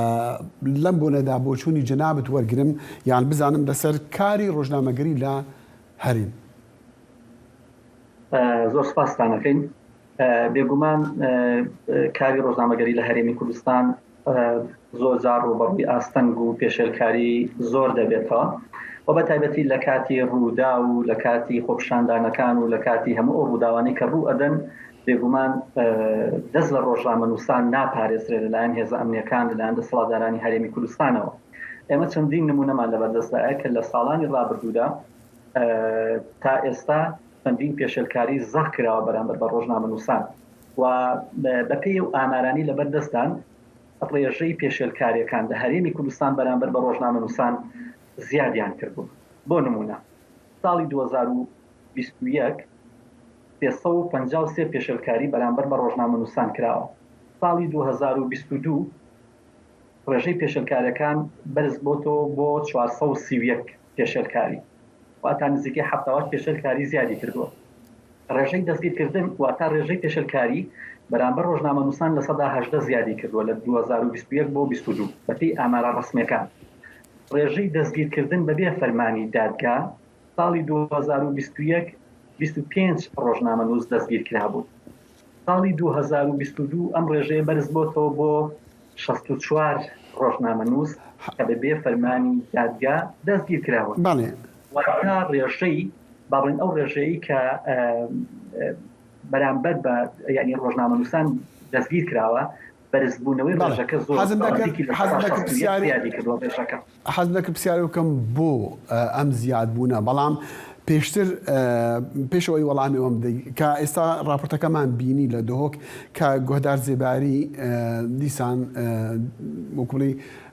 لەم بۆنەدا بۆچوونی جەنابت وەرگرم، یان بزانم لەسەر کاری ڕۆژنامەگەری لە هەریم. ئە، زۆر سپاستان دەکەین. ئە، بێگومان، ئە، ئە، کاری ڕۆژنامەگەری لە هەرێمی کوردستان، ئە، زۆر جار ڕوبەڕووی ئاستەنگ و پێشێلکاری زۆر دەبێتەوە و بە تایبەتی لە کاتی ڕوودا و لە کاتی خۆپشاندانەکان و لە کاتی هەموو ئەو ڕووداوانەی کە ڕوو ئەدەن، بێگومان، ئە، دەست لە ڕۆژنامەنووسان ناپارێزرێ لەلایەن هێزە ئەمنیەکان، لەلایەن دەسەڵاتدارانی هەرێمی کوردستانەوە. ئێمە چەندین نمونەمان لەبەردەستدایە کە لە ساڵانی ڕابردوودا، ئە، تا ئێستا چەندین پێشێلکاری زەق کراوە بەرامبەر بە ڕۆژنامەنووسان و بە، بە پێی ئەو ئامارانی لەبەردەستدان، ڕێژەی پێشێلکاریەکان لە هەرێمی کوردستان بەرامبەر بە ڕۆژنامەنووسان زیادیان کردبوو. بۆ نمونە، ساڵی دوو هەزار و بیست و یەک، سێ سەد و پەنجا و سێ پێشێلکاری بەرامبەر بە ڕۆژنامەنووسان کراوە. ساڵی دوو هەزار و بیست و دوو، ڕێژەی پێشێلکاریەکان بەرز بۆتەوە بۆ چوار سەد و سی و یەک پێشێلکاری، واتە نزیکەی حەفتا و هەشت پێشێلکاری زیادی کردووە. ڕێژەی دەستگیرکردن، واتە ڕێژەی پێشێلکاری، بەرامبەر ڕۆژنامەنووسان لە سەدا هەژدە زیادی کردووە لە دوو هەزار و بیست و یەک بۆ بیست و دوو، بە پێی ئامارە ڕەسمیەکان. ڕێژەی دەستگیرکردن بەبێ فەرمانی دادگا، ساڵی دوو هەزار و بیست و یەک، بیست و پێنج ڕۆژنامەنووس دەستگیر کرابوو. ساڵی دوو هەزار و بیست و دوو ئەم ڕێژەیە بەرز بۆتەوە بۆ شەست و چوار ڕۆژنامەنووس کە بەبێ فەرمانی دادگا دەستگیر کراون. بەڵێ. واتە ڕێژەی، با بڵێن ئەو ڕێژەیە کە، ئە، ئە، بەرامبەر بە، یعنی، ڕۆژنامەنووسان دەستگیر کراوە، بەرزبوونەوەی بەڵێ. ڕێژەکە زۆر حەزم دەکرد، دراستیکی لە حەزم سەدا دەکرد شەست و یەک پرسیاری، زیادی کردووە ڕێژەکە. حەزم دەکرد پرسیاری بکەم بۆ، ئە، ئەم زیادبوونە، بەڵام پێشتر، ئە، پێشەوەی وەڵامی ئەوم بدەی، کە ئێستا ڕاپۆرتەکەمان بینی لە دهۆک کە گوهدار زێباری، ئە، دیسان، ئە، وەکو بڵێ،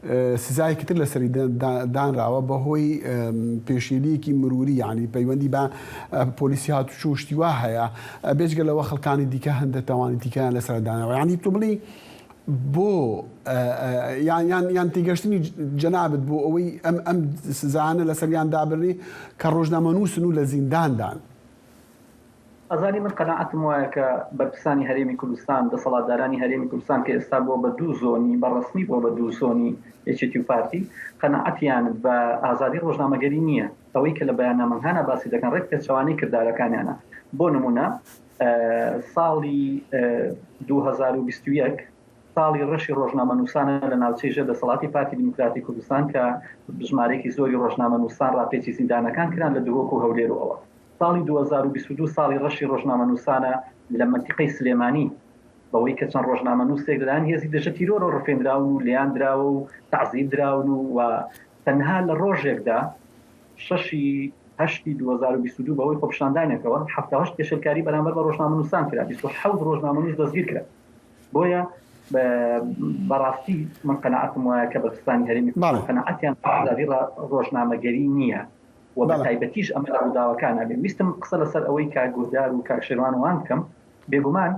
ئە، سزایەکی تر لەسەری دا-، دا-، دانراوە بەهۆی، ئە، پێشێلیەکی مروری، یعنی پەیوەندی بە، ئە، پۆلیسی هاتوچۆ و شتی وا هەیە. ئە، بێجگە لەوە خەڵکانی دیکە هەندێک تاوانی دیکەیان لەسەر دانراوە. یعنی تو بڵێ بۆ، ئە، ئە، یان، یان، یان تێگەشتنی ج-، جەنابت بۆ ئەوەی ئەم، ئەم سزانە لەسەریان دابرنی کە ڕۆژنامەنووسن و لە زینداندان؟ ئەزانی من قەناعەتم وایە کە بەرپرسانی هەرێمی کوردستان، دەسەڵاتدارانی هەرێمی کوردستان کە ئێستا بووە بە دوو زۆنی، بە ڕەسمی بووە بە دوو زۆنی یەکێتی و پارتی، قەناعەتیان بە ئازادی ڕۆژنامەگەری نییە. ئەوەی کە لە بەیاننامەکانە باسی دەکەن ڕێک پێچەوانەی کردارەکانیانە. بۆ نمونە، ئە، ساڵی، ئە، دوو هەزار و بیست و یەک، ساڵی ڕەشی ڕۆژنامەنووسانە لە ناوچەی ژێر دەسەڵاتی پارتی دیموکراتی کوردستان کە ژمارەیەکی زۆری ڕۆژنامەنووسان ڕاپێچی زیندانەکان کران لە دهۆک و هەولێر و ئەوە. ساڵی دوو هەزار و بیست و دوو ساڵی ڕەشی ڕۆژنامەنووسانە لە مەنتیقەی سلێمانی، بەوەی کە چەند ڕۆژنامەنووسێک لەلایەن هێزی دژە تیرۆرەوە ڕفێندراون و لێیان دراوە و تەعزیب دراون و، و تەنها لە ڕۆژێکدا، شەشی هەشتی دوو هەزار و بیست و دوو، بەهۆی خۆپیشاندانێکەوە حەفتا و هەشت پێشێلکاری بەرامبەر بە ڕۆژنامەنووسان کرا، بیست و حەوت ڕۆژنامەنووس دەستگیر کرا. بۆیە بە-، بەڕاستی من قەناعەتم وایە کە بەرپرسانی هەرێمی بەڵێ. قەناعەتیان ئازادی ڕا-، ڕۆژنامەگەری نییە و بە بەڵێ. تایبەتیش ئەمە لە ڕووداوەکانە بێ. ویستم قسە لەسەر ئەوەی کە گوهدار و کاک شێروان وان بکەم. بێگومان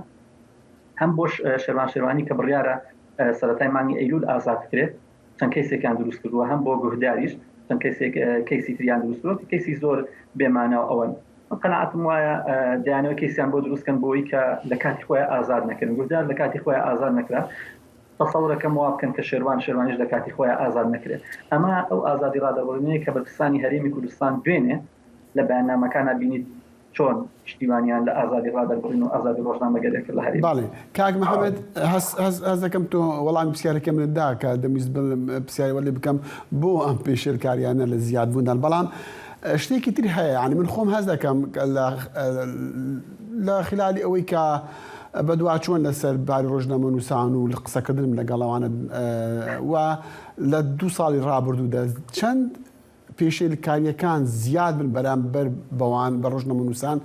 هەم بۆ ش-، شێروان شێروانی کە بڕیارە، ئە، سەرەتای مانگی ئەیلول ئازاد بکرێت، چەند کەیسێکیان دروست کردووە، هەم بۆ گوهداریش چەند کەیسێک، ئە، کەیسی تریان دروست کردووە، کە کەیسی زۆر بێمانە و ئەوەن. من قەناعەتم وایە، ئە، دەیانەوە کەیسیان بۆ دروستکەن بۆی کە لە کاتی خۆیان ئازاد نەکردن. گوهدار لە کاتی خۆیان ئازاد نەکرا. تەسەورەکەم وا بکەن کە شێروان شێروانیش لە کاتی خۆیان ئازاد نەکرێت. ئەمە ئەو ئازادی ڕادەربڕینەیە کە بەرپرسانی هەرێمی کوردستان دوێنێ لە بەیاننامەکانە بینیت چۆن پشتیوانیان لە ئازادی ڕادەربڕین و ئازادی ڕۆژنامەگەریەکە لە هەرێم. بەڵێ. کاک محەممەد، هەست، هەست، هەست دەکەم تۆ وەڵامی پرسیارەکە منت دا کە دەمویست بڵێم، پرسیاری وەلی بکەم بۆ ئەم پێشێلکاریانە لە زیادبووندان. بەڵام، ئە، شتێکی تر هەیە، یعنی من خۆم هەست دەکەم کە لە، ئە، لە خلالی ئەوەی کە بە دواچوون لەسەر باری ڕۆژنامەنووسان و لە قسەکردنم لەگەڵ ئەوانە، ئە، و لە دوو ساڵی ڕابردوودا چەند پێشێلکاریەکان زیاد بن بەرامبەر بەوان، بە ڕۆژنامەنووسان،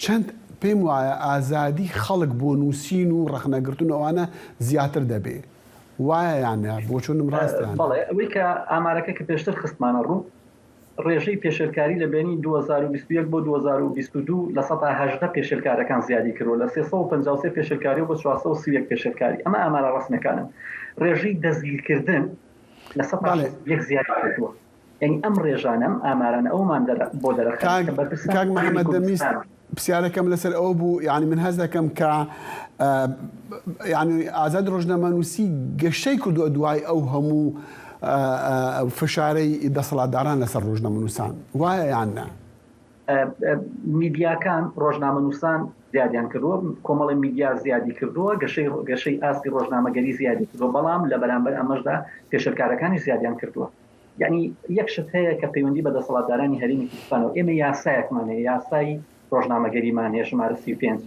چەند پێم وایە ئازادی خەڵک بۆ نووسین و ڕەخنەگرتن ئەوانە زیاتر دەبێ. وایە یان نە؟ بۆ چونم ڕاستیان؟ بەڵێ، ئەوەی کە ئامارەکە کە پێشتر خستمانە ڕوو، ڕێژەی پێشێلکاری لە بینی دوو هەزار و بیست و یەک بۆ دوو هەزار و بیست و دوو لە سەدا هەژدە پێشێلکارەکان زیادی کردووە، لە سێ سەد و پەنجا و سێ پێشێلکاری بۆ چوار سەد و سی و یەک پێشێلکاری. ئەمە ئامارە ڕەسمیەکانن. ڕێژەی دەستگیرکردن لە سەدا بەڵێ. شەست و یەک زیادی کردووە. یعنی ئەم ڕێژانە، ئەم ئامارانە ئەومان دەرە-، بۆ دەرەخەن کاک، کە بەرپرسان کاک هەرێمی محەممەد دەمیست، کوردستان. پرسیارەکەم لەسەر ئەوە بوو، یعنی من هەز دەکەم کە، ئە، یعنی ئازاد ڕۆژنامەنووسی گەشەی کردووە دوای ئەو هەموو، ئە، ئە، فشارەی دەسەڵاتداران لەسەر ڕۆژنامەنووسان. وایە یان نە؟ ئە، ئە، میدیاکان ڕۆژنامەنووسان زیادیان کردووە، کۆمەڵی میدیا زیادی کردووە، گەشەی، گەشەی ئاستی ڕۆژنامەگەری زیادی کردووە، بەڵام لە بەرامبەر ئەمەشدا پێشێلکارەکانی زیادیان کردووە. یعنی یەک شت هەیە کە پەیوەندی بە دەسەڵاتدارانی هەرێمی کوردستانەوە. ئێمە یاسایەکمان هەیە، یاسای ڕۆژنامەگەریمان هەیە، ژمارە سی و پێنج.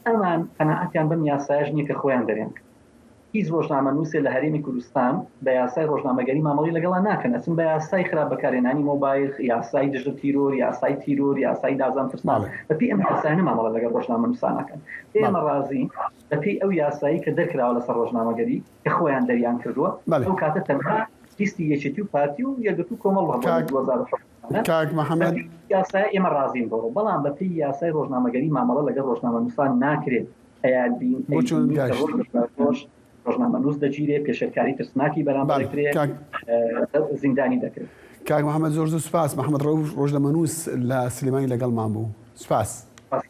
ئەمان قەناعەتیان بەم یاسایەش نییە کە خۆیان دەرێن. هیچ ڕۆژنامەنووسێ لە هەرێمی کوردستان بە یاسای ڕۆژنامەگەری مامەڵی لەگەڵا ناکەن. ئەچن بە یاسای خراپ بەکارهێنانی مۆبایل، یاسای دژە تیرۆر، یاسای تیرۆر، یاسای دازان ترسان. بەڵێ. بە پێی ئەم یاسایانە مامەڵە لەگەڵ ڕۆژنامەنووسان ناکەن. ئێمە بەڵێ. ڕازین بە پێی ئەو یاسایی کە دەرکراوە لەسەر ڕۆژنامەگەری کە خۆیان دەریان کردووە. بەڵێ. ئەو کاتە تەنها لیستی یەکێتی و پارتی و یەکگرتوو کۆمەڵ ڕەبووە کاک، دوو هەزار و حەوت. کاک محەممەد. بە پێی یاسای ئێمە ڕازین بۆ، بەڵام بە پێی یاسای ڕۆژنامەگەری مامەڵە لەگەڵ ڕۆژنامەنووسان ناکرێت. ئەیادین بۆ چۆن ئەیدین کە گاشت؟ ڕۆژ بە ڕۆژ ڕۆژنامەنووس دەگیرێ، پێشێلکاری ترسناکی بەرامبەر بەڵێ، دەکرێ، کاک. ئە، زیندانی دەکرێت. کاک محەممەد، زۆر زۆر سوپاس. محەممەد ڕەوف، ڕۆژنامەنووس لە سلێمانی لەگەڵمان بوو. سوپاس. سوپاس.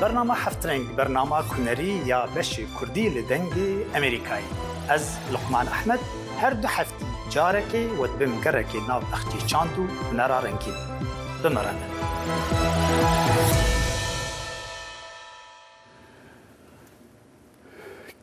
بەرنامە هەفت رەنگ، بەرنامە هونەری یا بەشی کوردی لە دەنگی ئەمریکایی. ئەز لوقمان ئەحمەد، هەر دوو هەفتی جارەکەی وەت بم گەڕەکی ناو بەختی چاند و هونەرا رەنگین. بمەڕەنە.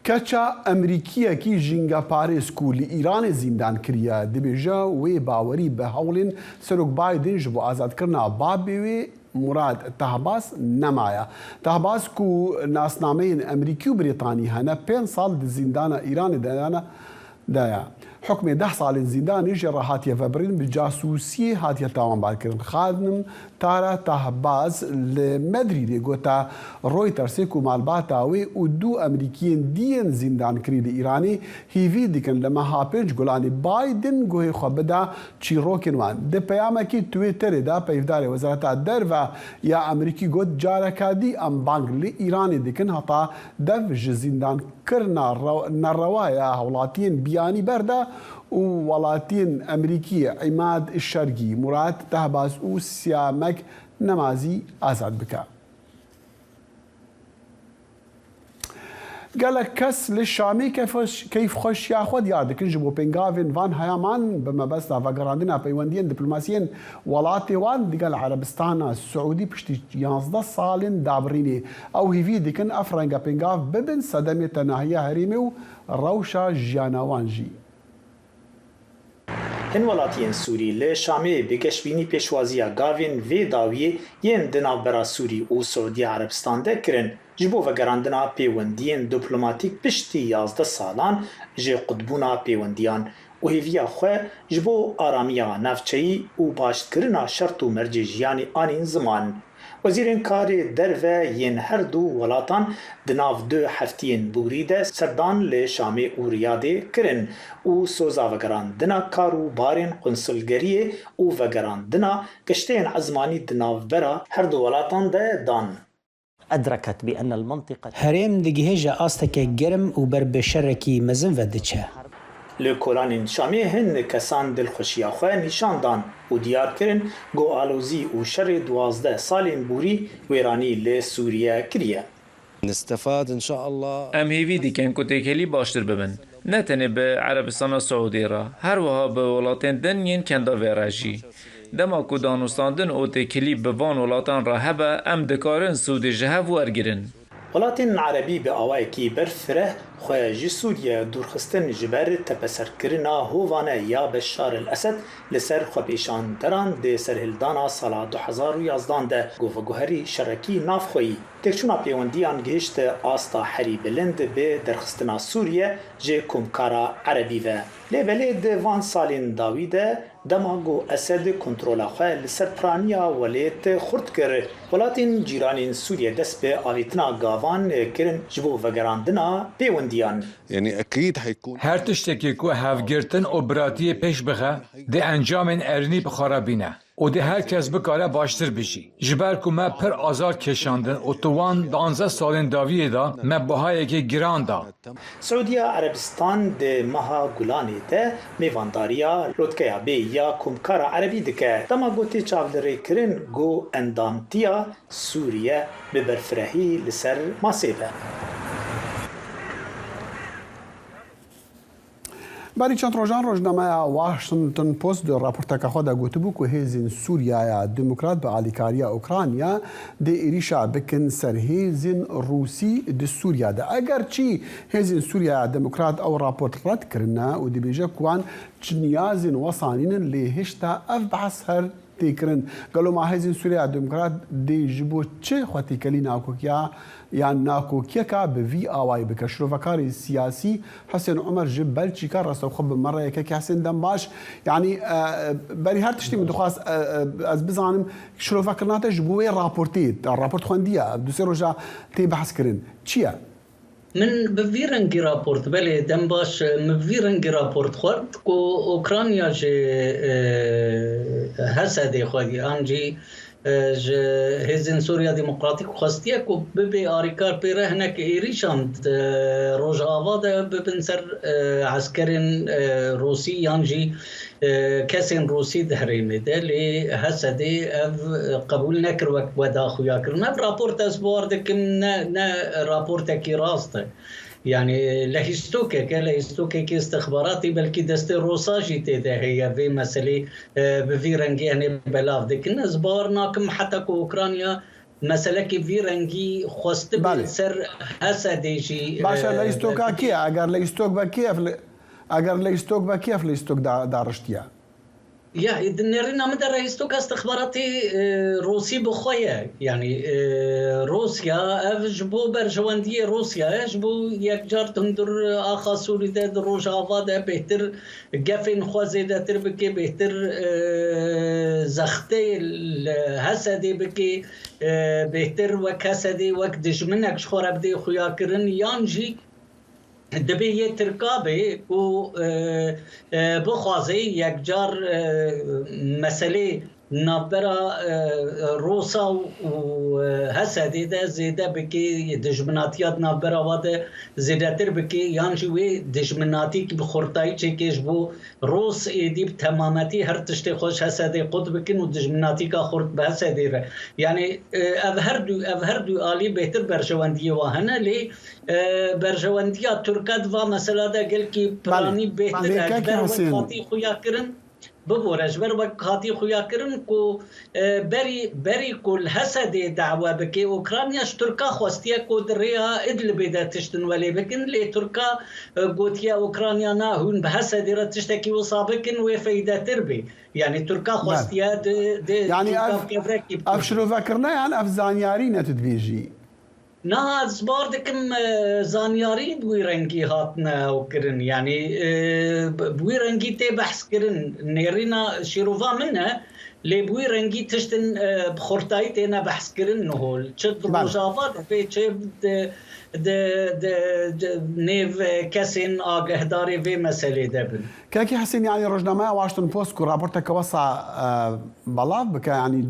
کەچە ئەمریکییەکی ژینگەپارێز کو لە ئیرانێ زیندان کریە، دبێژە وێ باوەری بە هەوڵێن سەرۆک بایدن ji bo azadkirina babê wê Murad Tahbaz nemaya. Tahbaz ku nasnameyên Emerîkî û Brîtanî hene, pênc sal di zîndana Îranê de ne, de ye. Hukmê deh salên zîndanê jê re hatiye vebirîn, bi casûsiyê hatiye tawanbarkirin. Xanim Tara Tahbaz li Medrîdê gote Reutersê ku malbata wê û du Emerîkiyên dî yên zîndankirî li Îranê hîvî dikin li meha pênc Gulanê Biden guhê xwe bida çîrokên wan. Di peyamekî Twitterê de peyvdarê Wezareta Derve ya Emerîkî got, careka dî em bang li Îranê dikin heta dev ji zîndan kirina rew-, nerewa ya hewlatiyên biyanî berde û welatiyên Emerîkî Îmad Şergî, Murad Tahbaz û Siyamek Nemazî azad bike. Gelek kes li Şamê keyfxweş-, keyfxweşiya xwe diyar dikin ji bo pêngavên van heyaman bi mebesta vegerandina peywendiyên diplomasiyên welatê wan digel Erebistana Siûdî piştî yanzdeh salên dabirînê. Ew hîvî dikin ev renge pêngav bibin sedemê tenahiya herêmê û rewşa jiyana wan jî. Hin welatiyên Sûrî li Şamê bi geşbînî pêşwaziya gavên vê dawiyê yên di navbera Sûrî û Siûdiya Erebistan de kirin, ji bo vegerandina pêwendiyên diplomatîk piştî yazdeh salan ji qutbûna pêwendiyan û hêviya xwe ji bo aramiya navçeyî û başkirina şert û mercê jiyanê anîn ziman. Wezîrên karê derve yên her du welatan di nav du heftiyên borî de serdan li Şamê û Riyadê kirin û soza vegerandina kar û barên qunsulgeriyê û vegerandina geşteyên ezmanî di navbera her du welatan de dan. أدركت بأن المنطقة Herêm digihêje asteke germ û ber bi şerekî mezin ve diçe. Li kolanên Şamê hin kesan dilxweşiya xwe nîşan dan û diyar kirin ku alozî û şerê duwazdeh salên borî wêranî li Sûriye kiriye. نستفاد إن شاء الله. Em hêvî dikin ku têkilî baştir bibin, ne tenê bi Erebistana Siûdî re, her wiha bi welatên din yên kenda vê re jî. Dema ku danûstandin û têkilî bi van welatan re hebe, em dikarin sûdê ji hev wergirin. Welatên erebî bi awayekî berfireh xwe ji Sûriye dûrxistin ji ber tepeserkirina hovane ya Beşar el Esed li ser xwepêşanderan di serhildana sala du hezar û yazdan de ku veguherî şerekî navxweyî. Têkçûna pêwendiyan gihişt asta herî bilind bi derxistina Sûriye ji komkara erebî ve. Lê belê di van salên dawî de dema ku Esed kontrola xwe li ser piraniya welêt xurt kir, welatên cîranên Sûriye dest bi avêtina gavan kirin ji bo vegerandina pêwendiyê. diyan. يعني اكيد حيكون Her tiştekî ku hevgirtin û biratiyê pêş bixe, dê encamên erênî bi xwe re bîne û dê her kes bikare baştir bijî. Ji ber ku me pir azar kêşandin û tu wan danzdeh salên dawiyê de me buhayekê giran da. Siûdiya Erebistan di meha Gulanê de mêvandariya lotkeya bê ya Komkara Erebî dike. Dema ku tê çavlirêkirin ku endamtiya Sûriye bi berfirehî li ser masê be. Berî çend rojan rojnameya Washington Post di raporteke xwe de gotibû ku hêzên Sûriyaya Demokrat bi alîkariya Ukrayna dê êrîşa bikin ser hêzên Rûsî di Sûriya de. Eger çî hêzên Sûriyaya Demokrat ew raport red kirine û dibêje ku wan çi niyazên wesa nînin, lê hişta ev behs her tê kirin. Gelo ma hêzên Sûriya Demokrat dê ji bo çi xwe têkelî nakokiya yan nakokiyeka bi vî awayî bike? Şirovekarê siyasî Husên Umer ji Belçîka rastewxwe bi me re ye. Kekê Husên, dem baş. Yanî, e, berî her tiştî min dixwast, e, e, ez bizanim, şirovekirina te ji bo wê raportê, te raport xwendiye, du sê roja tê behs kirin. Çi ye? Min bi vî rengî raport, belê, dem baş, min bi vî rengî raport xwend ku Ukrayna ji, e, Hesedê xwedî, an jî, e, ji Hêzên Sûriya Demokratîk xwestiye ku bibe arîkar pê re hinek êrîşan di Rojava de bibin ser, e, eskerên, e, Rûsî yan jî e, kesên Rûsî di herêmê de, lê Hesedê ev, e, qebûl nekir wek weda xuya kirin. Ev raport ez bawer dikim ne, ne raportekî rast e. Yanî lehîstokek e, lehîstokekî istixbaratî, belkî destê Rosa jî tê de heye vê meselê, e, bi vî rengî henê belav dikin. Ez bawer nakim heta ku Ukrayna meselekî vî rengî xwestibe Belê. ser Hesedê jî, Baş e, e, lehîstoka kê ye? Eger lehîstok be kê ye? Eger lehîstok be kê ev lehîstok da, dariştiye? Ya, di nêrîna min de lehîstoka istixbaratî, e, Rûsî bi xwe ye. Yanî, e, Rûsya, ev ji bo berjewendiyê Rûsya ye, ji bo yekcar hundir axa Sûrî de, di Rojava de bêhtir gefên xwe zêdetir bike, bêhtir, e, zextê li Hesedê bike, e, bêhtir wek Hesedê, wek dijminek ji xwe re bidê xuyakirin, yan jî Dibê yê Tirka be û, e, e, bixwaze yekcar, e, meselê navbera, e, Rosa û, û, e, Hesedê de zêde bike, dijminatiya di navbera wa de zêdetir bike, yan jî wê dijminatîk bi xurtayî çêke ji bo Rûs êdî bi temametî her tiştê xwe ji Hesedê qut bikin û dijminatîka xurt bi Hesedê re. Yanî, e, ev her du, ev her du alî bêhtir berjewendiyê wa hene, lê, e, berjewendiya Tirka di va mesela de gelkî Belê. piranî bêhtir Belê, e, ji kekê ber wek Husên. hatî xuya kirin, bibore, ji ber wek hatî xuya kirin ku, e, berî, berî ku li Hesedê dawe bike, Ukrayna ji Tirka xwestiye ku di rêya Idlibê de tiştin welê bikin, lê Tirka, e, gotiye Ukrayna na hûn bi Hesedê re tiştekî wisa bikin, wê feydetir bê. Yanî Tirka Belê. xwestiye di, di Yanî Tirka ev, bi kevrekî ev bikin. şirovekirine yan ev zanyarî ne tu dibêjî? Niha ez bar dikim, e, zanyarî bi wî rengî hatine ew kirin. Yanî, e, bi, bi wî rengî tê behs kirin. Nêrîna şîrova min e, lê bi wî rengî tiştin, e, bi xurtayî têne behs kirin niho. Çi di Belê. Rojava de bê, çi di, di, di, di nêv, e, kesên agahdarê vê meselê de bin. Kekî Hesên, yanî rojnameya Washington Post ku raporteke wesa, e, belav bike, yanî, e,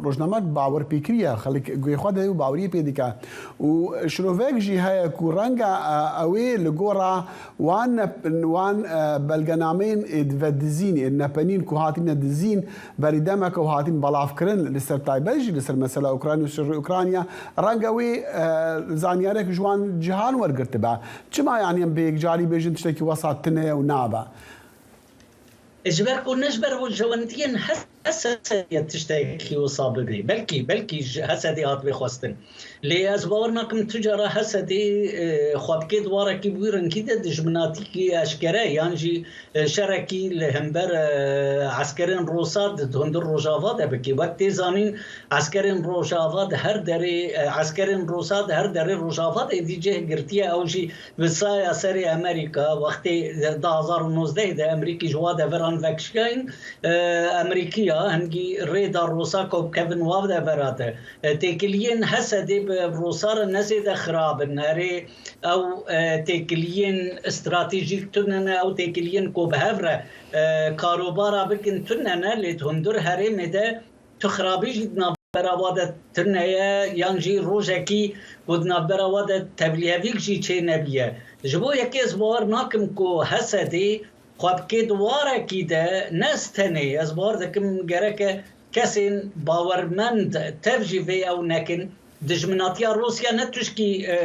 rojname bawerpêkirî ye, xelk guhê xwe dide û baweriyê pê dike. Û şirovek jî heye ku renge, e, ew ê li gora wan ne-, wan, e, belgenameyên ê divedizîn, ê nepenîn ku hatine dizîn, berî demeke û hatin belavkirin li ser taybet jî li ser mesela Ukrayna û şerê Ukrayna, renge wê, e, zanyarek ji wan cihan wergirtibe. Çima, yanî, em bi yekcarî bêjin tiştekî wesa tune ye û nabe? Ji ber ku ne ji ber berjewendiyên Hesedê tiştekî wisa bibê. Belkî, belkî ji Hesedê hatibê xwestin. Lê ez bawer nakim tu cara Hesedê, e, xwe bike di warekî bi wî rengî de dijminatîkî eşkere yan jî, e, şerekî li hember, e, eskerên Rûsa di hundir Rojava de bike. Wek tê zanîn, eskerên Rojava di her derê, e, eskerên Rûsa di her derê Rojava de êdî cih girtiye. Ew jî bi saya serê Amerîka, wextê di du hazar û nozdeh de Amerîkî ji wa deveran vekişiyayîn, e, Amerîkî hingî rê da Rûsa ku bikevin wa de vera de. E, têkiliyên Hesedê bi Rûsa re ne zêde xirab in. Erê, ew, e, têkiliyên stratejîk tune ne, ew têkiliyên ku bi hev re, e, karobara bikin tune ne, lê di hundir herêmê de tu xirabî jî di navbera wa de tune ye, yan jî rojekî ku di navbera wa de tevlîhevîk jî çê nebiye. Ji bo yekê ez bawer nakim ku Hesedê xwe bike di warekî de, ne ez tenê, ez bawer dikim gereke kesên bawermend tev jî vê ew nekin. Dijminatiya Rûsya ne tişkî, e,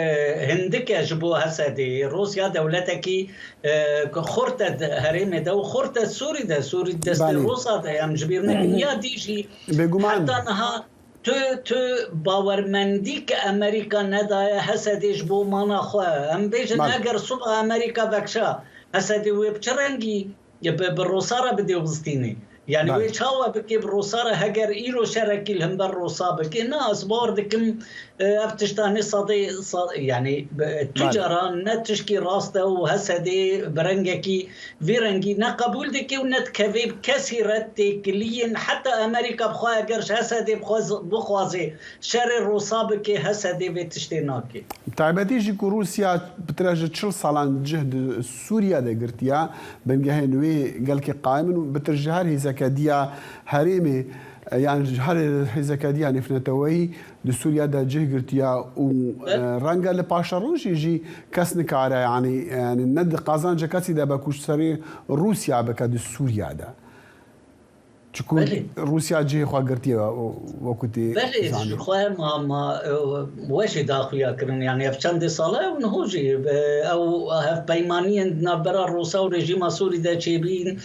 hindik e ji bo Hesedê. Rûsya dewletekî, e, ku xurt e di herêmê de û xurt e Sûrî de. Sûrî destê Belê. Rûsa de ye. Em ji bîr nekin. Ya dî jî Bêguman. heta niha tu, tu bawermendî ke Amerîka nedaye Hesedê ji bo mana xwe. Em bêjin Belê. eger suba Amerîka vekşa Hesedê wê bi çi rengî bi, bi Rûsa re bidê wistînê? Yani Belê. wê çawa bike bi Rûsa re heger îro şerekî li hember Rûsa bike? Na, ez bawer dikim, e, ev tişta ne sadê, sa-, yani, e, tu Belê. caran ne tişkî rast e û Hesedê bi rengekî vî rengî ne qebûl dike û ne dikeve bi kesî re têkiliyên heta Amerîka bi xwe eger ji Hesedê bixwaz-, bixwaze şerê Rûsa bike, Hesedê vê tiştê nake. Taybetî jî ku Rûsya pitir ji çil salan cih di Sûriya de girtiya, bingehên wê gelkî qaim in û pitir ji her hêzeke diya herêmê, e, yan ji her hêzeke diya nêvneteweyî di Sûriya de cih girtiya û, e, renge li paşerojê jî kes nikare, yanî, yanî ne di qazanca kesî de be ku ji serê Rûsya bike di Sûriya de. Çiku Belê. Rûsya cihê xwe girtiye, o, wekû tê Belê, zanîn. ji xwe ma, ma, e, we jî da xuya kirin. Yani ev çendê sal e û niho jî, e, ew hevpeymaniyên di navbera Rûsa û rejîma Sûrî de çêbîn,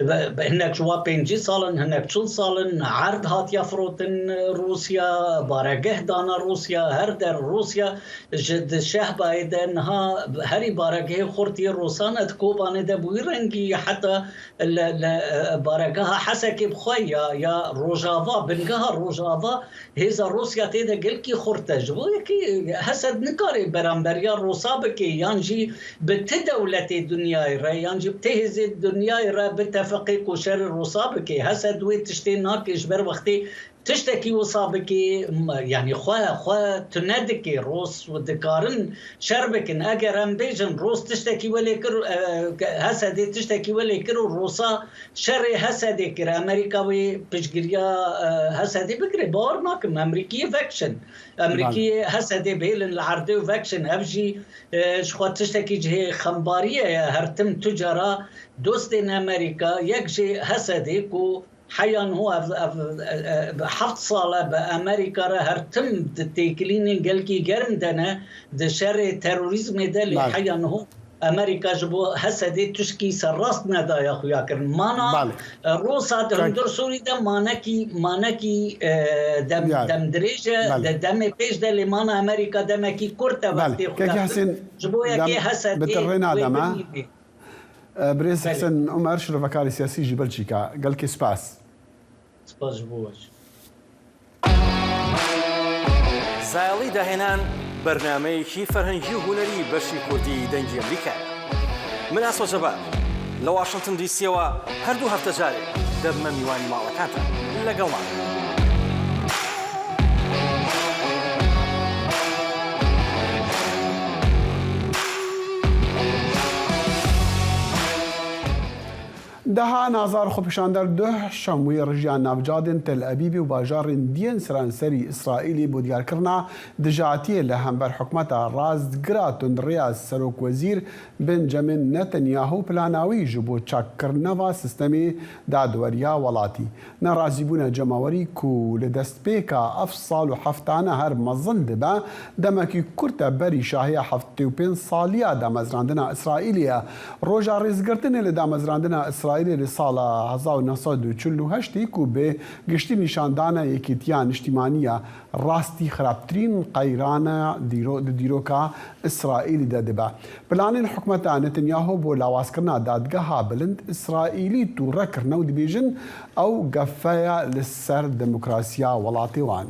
be, be, hinek ji wa pêncî sal in, hinek çil sal in, erd hatiye firotin Rûsya, baregeh dana Rûsya, her der Rûsya, ji di Şehbayê de niha herî baregehê xurtî Rûsan e di Kobanê de bi wî rengî heta li, li, e, baregeha Hesekê bi xwe ya, ya Rojava, bingeha Rojava, hêza Rûsya tê de gelkî xurt e. Ji bo yekê Hesed nikare beramberiya Rûsa bike, yan jî bi ti dewletê dinyayê re, yan jî bi ti hêzê dinyayê re bitefeqê ku şerê Rûsa bike. Hesed wê tiştê nake ji ber wextê tiştekî wisa bikî, m-, yanî xwe, xwe tune dikî, Rûs dikarin şer bikin. Eger em bêjin, Rûs tiştekî welê kir, e, Hesedê tiştekî welê kir û Rûsa şerê Hesedê kir, Amerîka wê piştgiriya, e, Hesedê bigire. Bawer nakim, Amerîkiyê vekişin. Amerîkiyê Hesedê bihêlin li erdê û vekişin. Ev jî, e, ji xwe tiştekî cihê xembariyê ye. Her tim tu cara dostên Amerîka, yek jê Hesedê ku Heya niho ev, ev, e, e, heft sal e bi Amerîka re her tim di têkilînên gelkî germ de ne, di şerê terorîzmê de, lê Belê. heya niho Amerîka ji bo Hesedê tişkî serrast nedaye xuya kirin. Mana, Belê. e, Rûsa di Kek- hundir Sûrî de manekî, manekî, e, dem, Belê. demdirêj e, Belê. de demê pêş de, lê mana Amerîka demekî kurt e Belê. wextê xuya Kek kirin. Hesên Ji bo yekê dem Hesedê bitirrêna wê dema. binî bê. Birêz Belê. Hesen Omer, şirovekarê siyasî ji Belçîka. Gelkî spas. Spas ji bo we jî. زایەڵی داهێنان، بەرنامەیەکی فەرهەنگی و هونەری بەشی کوردی دەنگی ئەمریکایە. من ئاسۆ جەبار، لە واشنتن دیسیەوە هەردوو هەفتە جارێک دەبمە میوانی ماڵەکانتان. لەگەڵمان. Deha Nazar xwepêşander duh şemwê rijiya navcadên Tel Ebîbê û bajarên diyên seranserî Îsraîlê bo diyarkirina dijatiyê li hember hikûmeta rastgira tundrêya Serokwezîr Benjamin Netanyahu plana wî ji bo çakkirina va sîstemê dadweriya welatî. Nerazîbûna cemawerî ku li destpêka ev sal û heftane her mezin dibe, demekî kurt e berî şahiya heftê û pênc saliya damezrandina Îsraîlê ye. Roja rêzgirtinê li damezrandina Îsraîlê li sala hezar û neh sed û çil û heştê ku bi giştî nîşandana yekîtiya niştîmanî ye, rastî xirabtirîn qeyrana dîro-, di dîroka Îsraîlî de dibe. Planên hikûmeta Netanyahu bo lawazkirina dadgeha bilind Îsraîlî tûre kirine û dibêjin, ew gefe ye li ser demokrasiya welatê wan.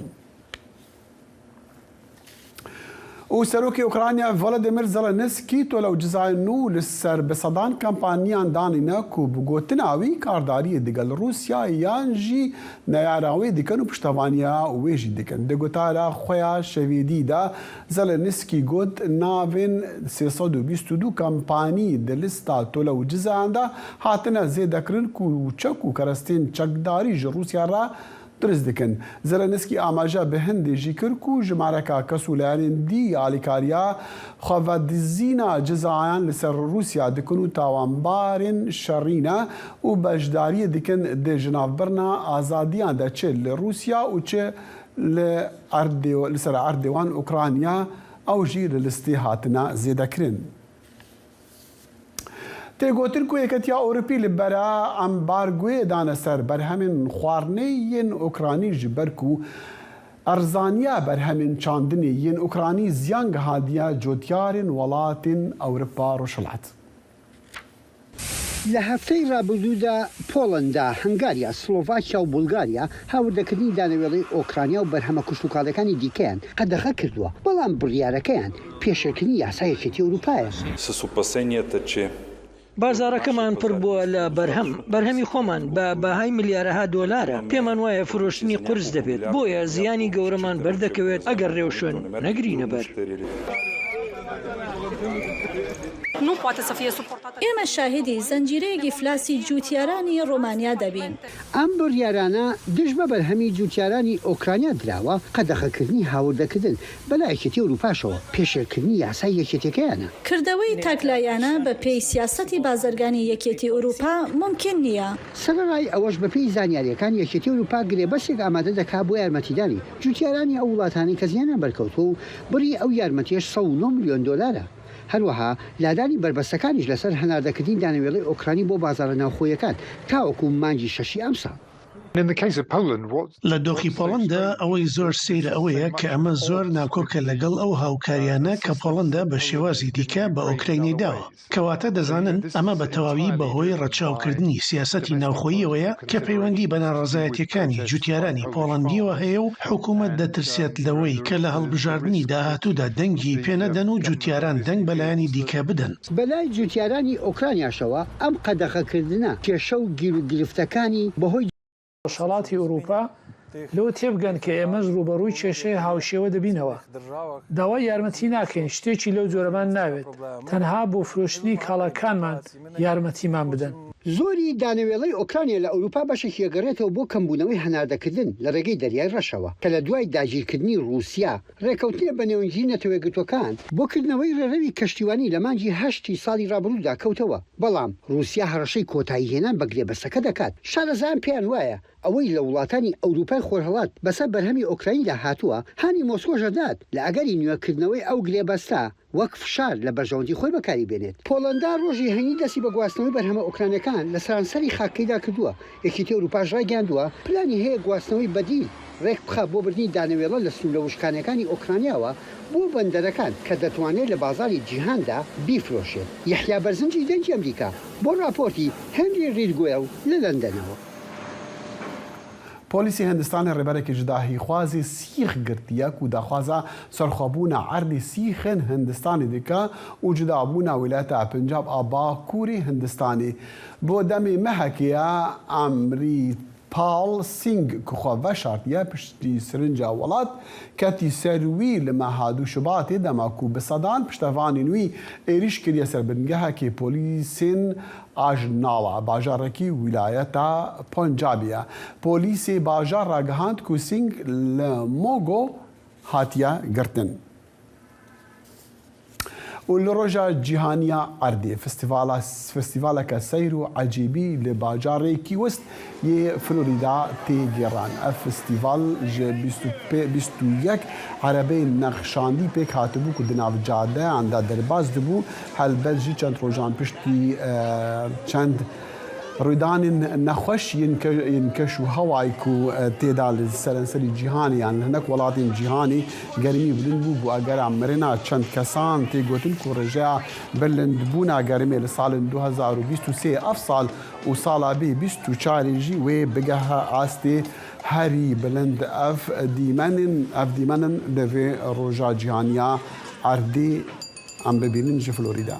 Û Serokê Ukrayna Volodymyr Zelensky tole û cizayên nû li ser bi sedan kampaniyan danîne ku bi gotina wî kardariyê digel Rûsya yan jî neyara wê dikin û piştevaniya wê jî dikin. Di gotara xwe ya şevêdî de Zelensky got, navên sê sed û bîst û du kampanî di lista tole û cizayan de hatine zêdekirin ku çek û kerestên çekdarî ji Rûsya re dirust dikin. Zelensky amaje bi hindê jî kir ku jimareka kes û layanên dî alîkariya xwevedizîna cizayan li ser Rûsya dikin û tawanbarên şerî ne û beşdariyê dikin di jinavbirina azadiyan de çi li Rûsya û çi li erdê, li ser erdê wan Ukrayna, ew jî li listê hatine zêdekirin. Tê gotin ku Yeketiya Ewropî li bera ambargoyê dane ser berhemên xwarinê yên Ukranî, ji ber ku erzaniya berhemên çandinê yên Ukranî ziyan gihadiye cotyarên welatên Ewropa Rojhilat. لە هەفتەی ڕابردوودا پۆڵەندا، هەنگاریا، سلۆڤاکیا و بولگاریا هاوردەکردنی دانەوێڵەی ئۆکرانیا و بەرهەمە کشتوکاڵیەکانی دیکەیان قەدەغە کردووە، بەڵام بڕیارەکەیان پێشێلکردنی یاسای یەکێتی ئەوروپایە. بازاڕەکەمان پڕ بووە لە بەرهەم. بەرهەمی خۆمان بە بەهای ملیارەها دۆلارە. پێمان وایە فرۆشتنی قورس دەبێت، بۆیە زیانی گەورەمان بەردەکەوێت ئەگەر ڕێوشوێن نەگرینە بەر. ئێمە شاهیدی زەنجیرەیەک ئیفلاسی جووتیارانی ڕۆمانیا دەبین. ئەم بڕیارانە دژ بە بەرهەمی جووتیارانی ئۆکرانیا دراوە، قەدەغەکردنی هاوردەکردن بە لایەکێتی ئەوروپاشەوە پێشێلکردنی یاسای یەکێتیەکەیانە. کردەوەی تاکلایەنە بە پێی سیاسەتی بازرگانی یەکێتی ئەوروپا مومکین نییە. سەرەڕای ئەوەش بە پێی زانیاریەکان یەکێتی ئەوروپا گرێبەستێک ئامادە دەکا بۆ یارمەتیدانی جووتیارانی ئەو وڵاتانەی کە زیانیان بەرکەوتووە و بڕی ئەو یارمەتیەش سەد و نۆ ملیۆن دۆلارە. هەروەها لادانی بەربەستەکانیش لەسەر هەناردەکردنی دانەوێڵەی ئۆکرانی بۆ بازاڕە ناوخۆیەکان تاوەکو مانگی شەشی ئەمساڵ. لە دۆخی پۆڵەندا ئەوەی زۆر سەیرە ئەوەیە کە ئەمە زۆر ناکۆکە لەگەڵ ئەو هاوکاریانە کە پۆڵەندا بە شێوازی دیکە بە ئۆکراینی داوە. کەواتە دەزانن ئەمە بە تەواوی بەهۆی ڕەچاوکردنی سیاسەتی ناوخۆییەوەیە کە پەیوەندی بە ناڕەزایەتیەکانی جوتیارانی پۆڵەندیەوە هەیە و حکومەت دەترسێت لەوەی کە لە هەڵبژاردنی داهاتوودا دەنگی پێنەدەن و جوتیاران دەنگ بە لایەنی دیکە بدەن. بەلای جوتیارانی ئۆکرانیاشەوە ئەم قەدەغەکردنە کێشە و گیروگرفتەکانی بەهۆی. ڕۆژهەڵاتی ئەوروپا لەوە تێبگەن کە ئێمەش ڕووبەڕووی کێشەی هاوشێوە دەبینەوە. داوای یارمەتی ناکەین، شتێکی لەو جۆرەمان ناوێت، تەنها بۆ فرۆشتنی کاڵاکانمان یارمەتیمان بدەن. زۆری دانەوێڵەی ئۆکرانیا لە ئەوروپا بەشێکی ئەگەڕێتەوە بۆ کەمبوونەوەی هەناردەکردن لە ڕێگەی دەریای ڕەشەوە کە لە دوای داگیرکردنی ڕووسیا ڕێکەوتنێ بە نێونجی نەتەوەیەکگرتووەکان بۆ کردنەوەی ڕێڕەوی کەشتیوانی لە مانگی هەشتی ساڵی ڕابروودا کەوتەوە، بەڵام ڕووسیا هەڕەشەی کۆتاییهێنان بە گرێبەستەکە دەکات. شارەزایان پێیان وایە ئەوەی لە وڵاتانی ئەوروپای خۆرهەڵات بەسەر بەرهەمی ئۆکرایندا هاتووە، هانی مۆسکۆش دەدات لە ئەگەری نوێکردنەوەی ئەو گرێبەستە وەک فشار لە بەرژەوەندی خۆی بەکاری بێنێت. پۆڵەندا ڕۆژی هەینی دەستی بە گواستنەوەی بەرهەمە ئۆکرانیەکان لە سەرانسەری خاکەیدا کردووە. یەکێتی ئەوروپاش ڕایگەیاندووە پلانی هەیە گواستنەوەی بەدیل ڕێک بخا بۆ بردنی دانەوێڵە لە سنوورە وشکانیەکانی ئۆکرانیاوە بۆ بەندەرەکان کە دەتوانێت لە بازاری جیهاندا بیفرۆشێت. یەحیا بەرزنجی دەنگی ئەمریکا بۆ راپۆرتی هێنری ریدگوێڵ لە لەندەنەوە. پۆلیسی هندستانê rêberekî cudahîxwazê sîx girtiye ku daxwaza serxwebûna erdê sîxên Hindistanê dike û cudabûna wîlayeta Pencab a Bakurê Hindistanê. Bo demê mehekê ye Amrîpal Singh ku xwe veşartiye piştî sirinca welat ketî ser wî li meha du Şubatê, dema ku bi sedan piştevanên wî êrîş kiriye ser bingehekê polîsên Ajnawa, bajarekî wîlayeta Poncabê ye. Polîsê bajar ragihand ku Singh li Mogo hatiye girtin. Û li Roja Cîhanî ya Erdê festîvala, festîvaleke seyr û ecêbî li bajarê Key West yê Florîda tê gêran. Ev festîval ji bîst û pê, bîst û yek erebeyên nexşandî pêk hatibû ku di nav cadeyan de derbas dibû. Helbet jî çend rojan piştî, e, çend rûdanên nexweş yên ke-, yên keş û hewayê ku, e, tê de li seranserî cîhanê yan li hinek welatên cîhanê germî bilind bû, bû agera mirina çend kesan. Tê gotin ku rêjeya bilindbûna germê li salên du hezar û bîst û sê, ev sal û sala bê bîst û çarê jî wê bigehe astê herî bilind. Ev dîmenên, ev dîmenên li vê roja cîhanî ya Erdî em bibînin ji Florida.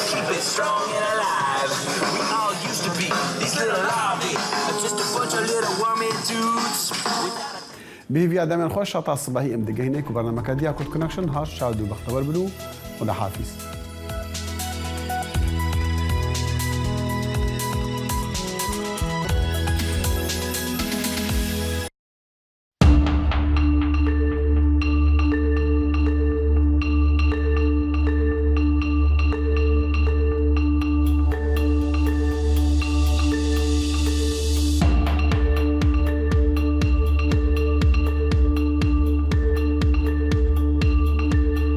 Keep it strong and alive. We all used to be these little lobby, just a bunch of little wormy dudes. Bi hêviya demên xweş, heta sibehî em digehîne ku bernameke diya Kurd Connection hat şad û bextewer bin û Xuda hafîz.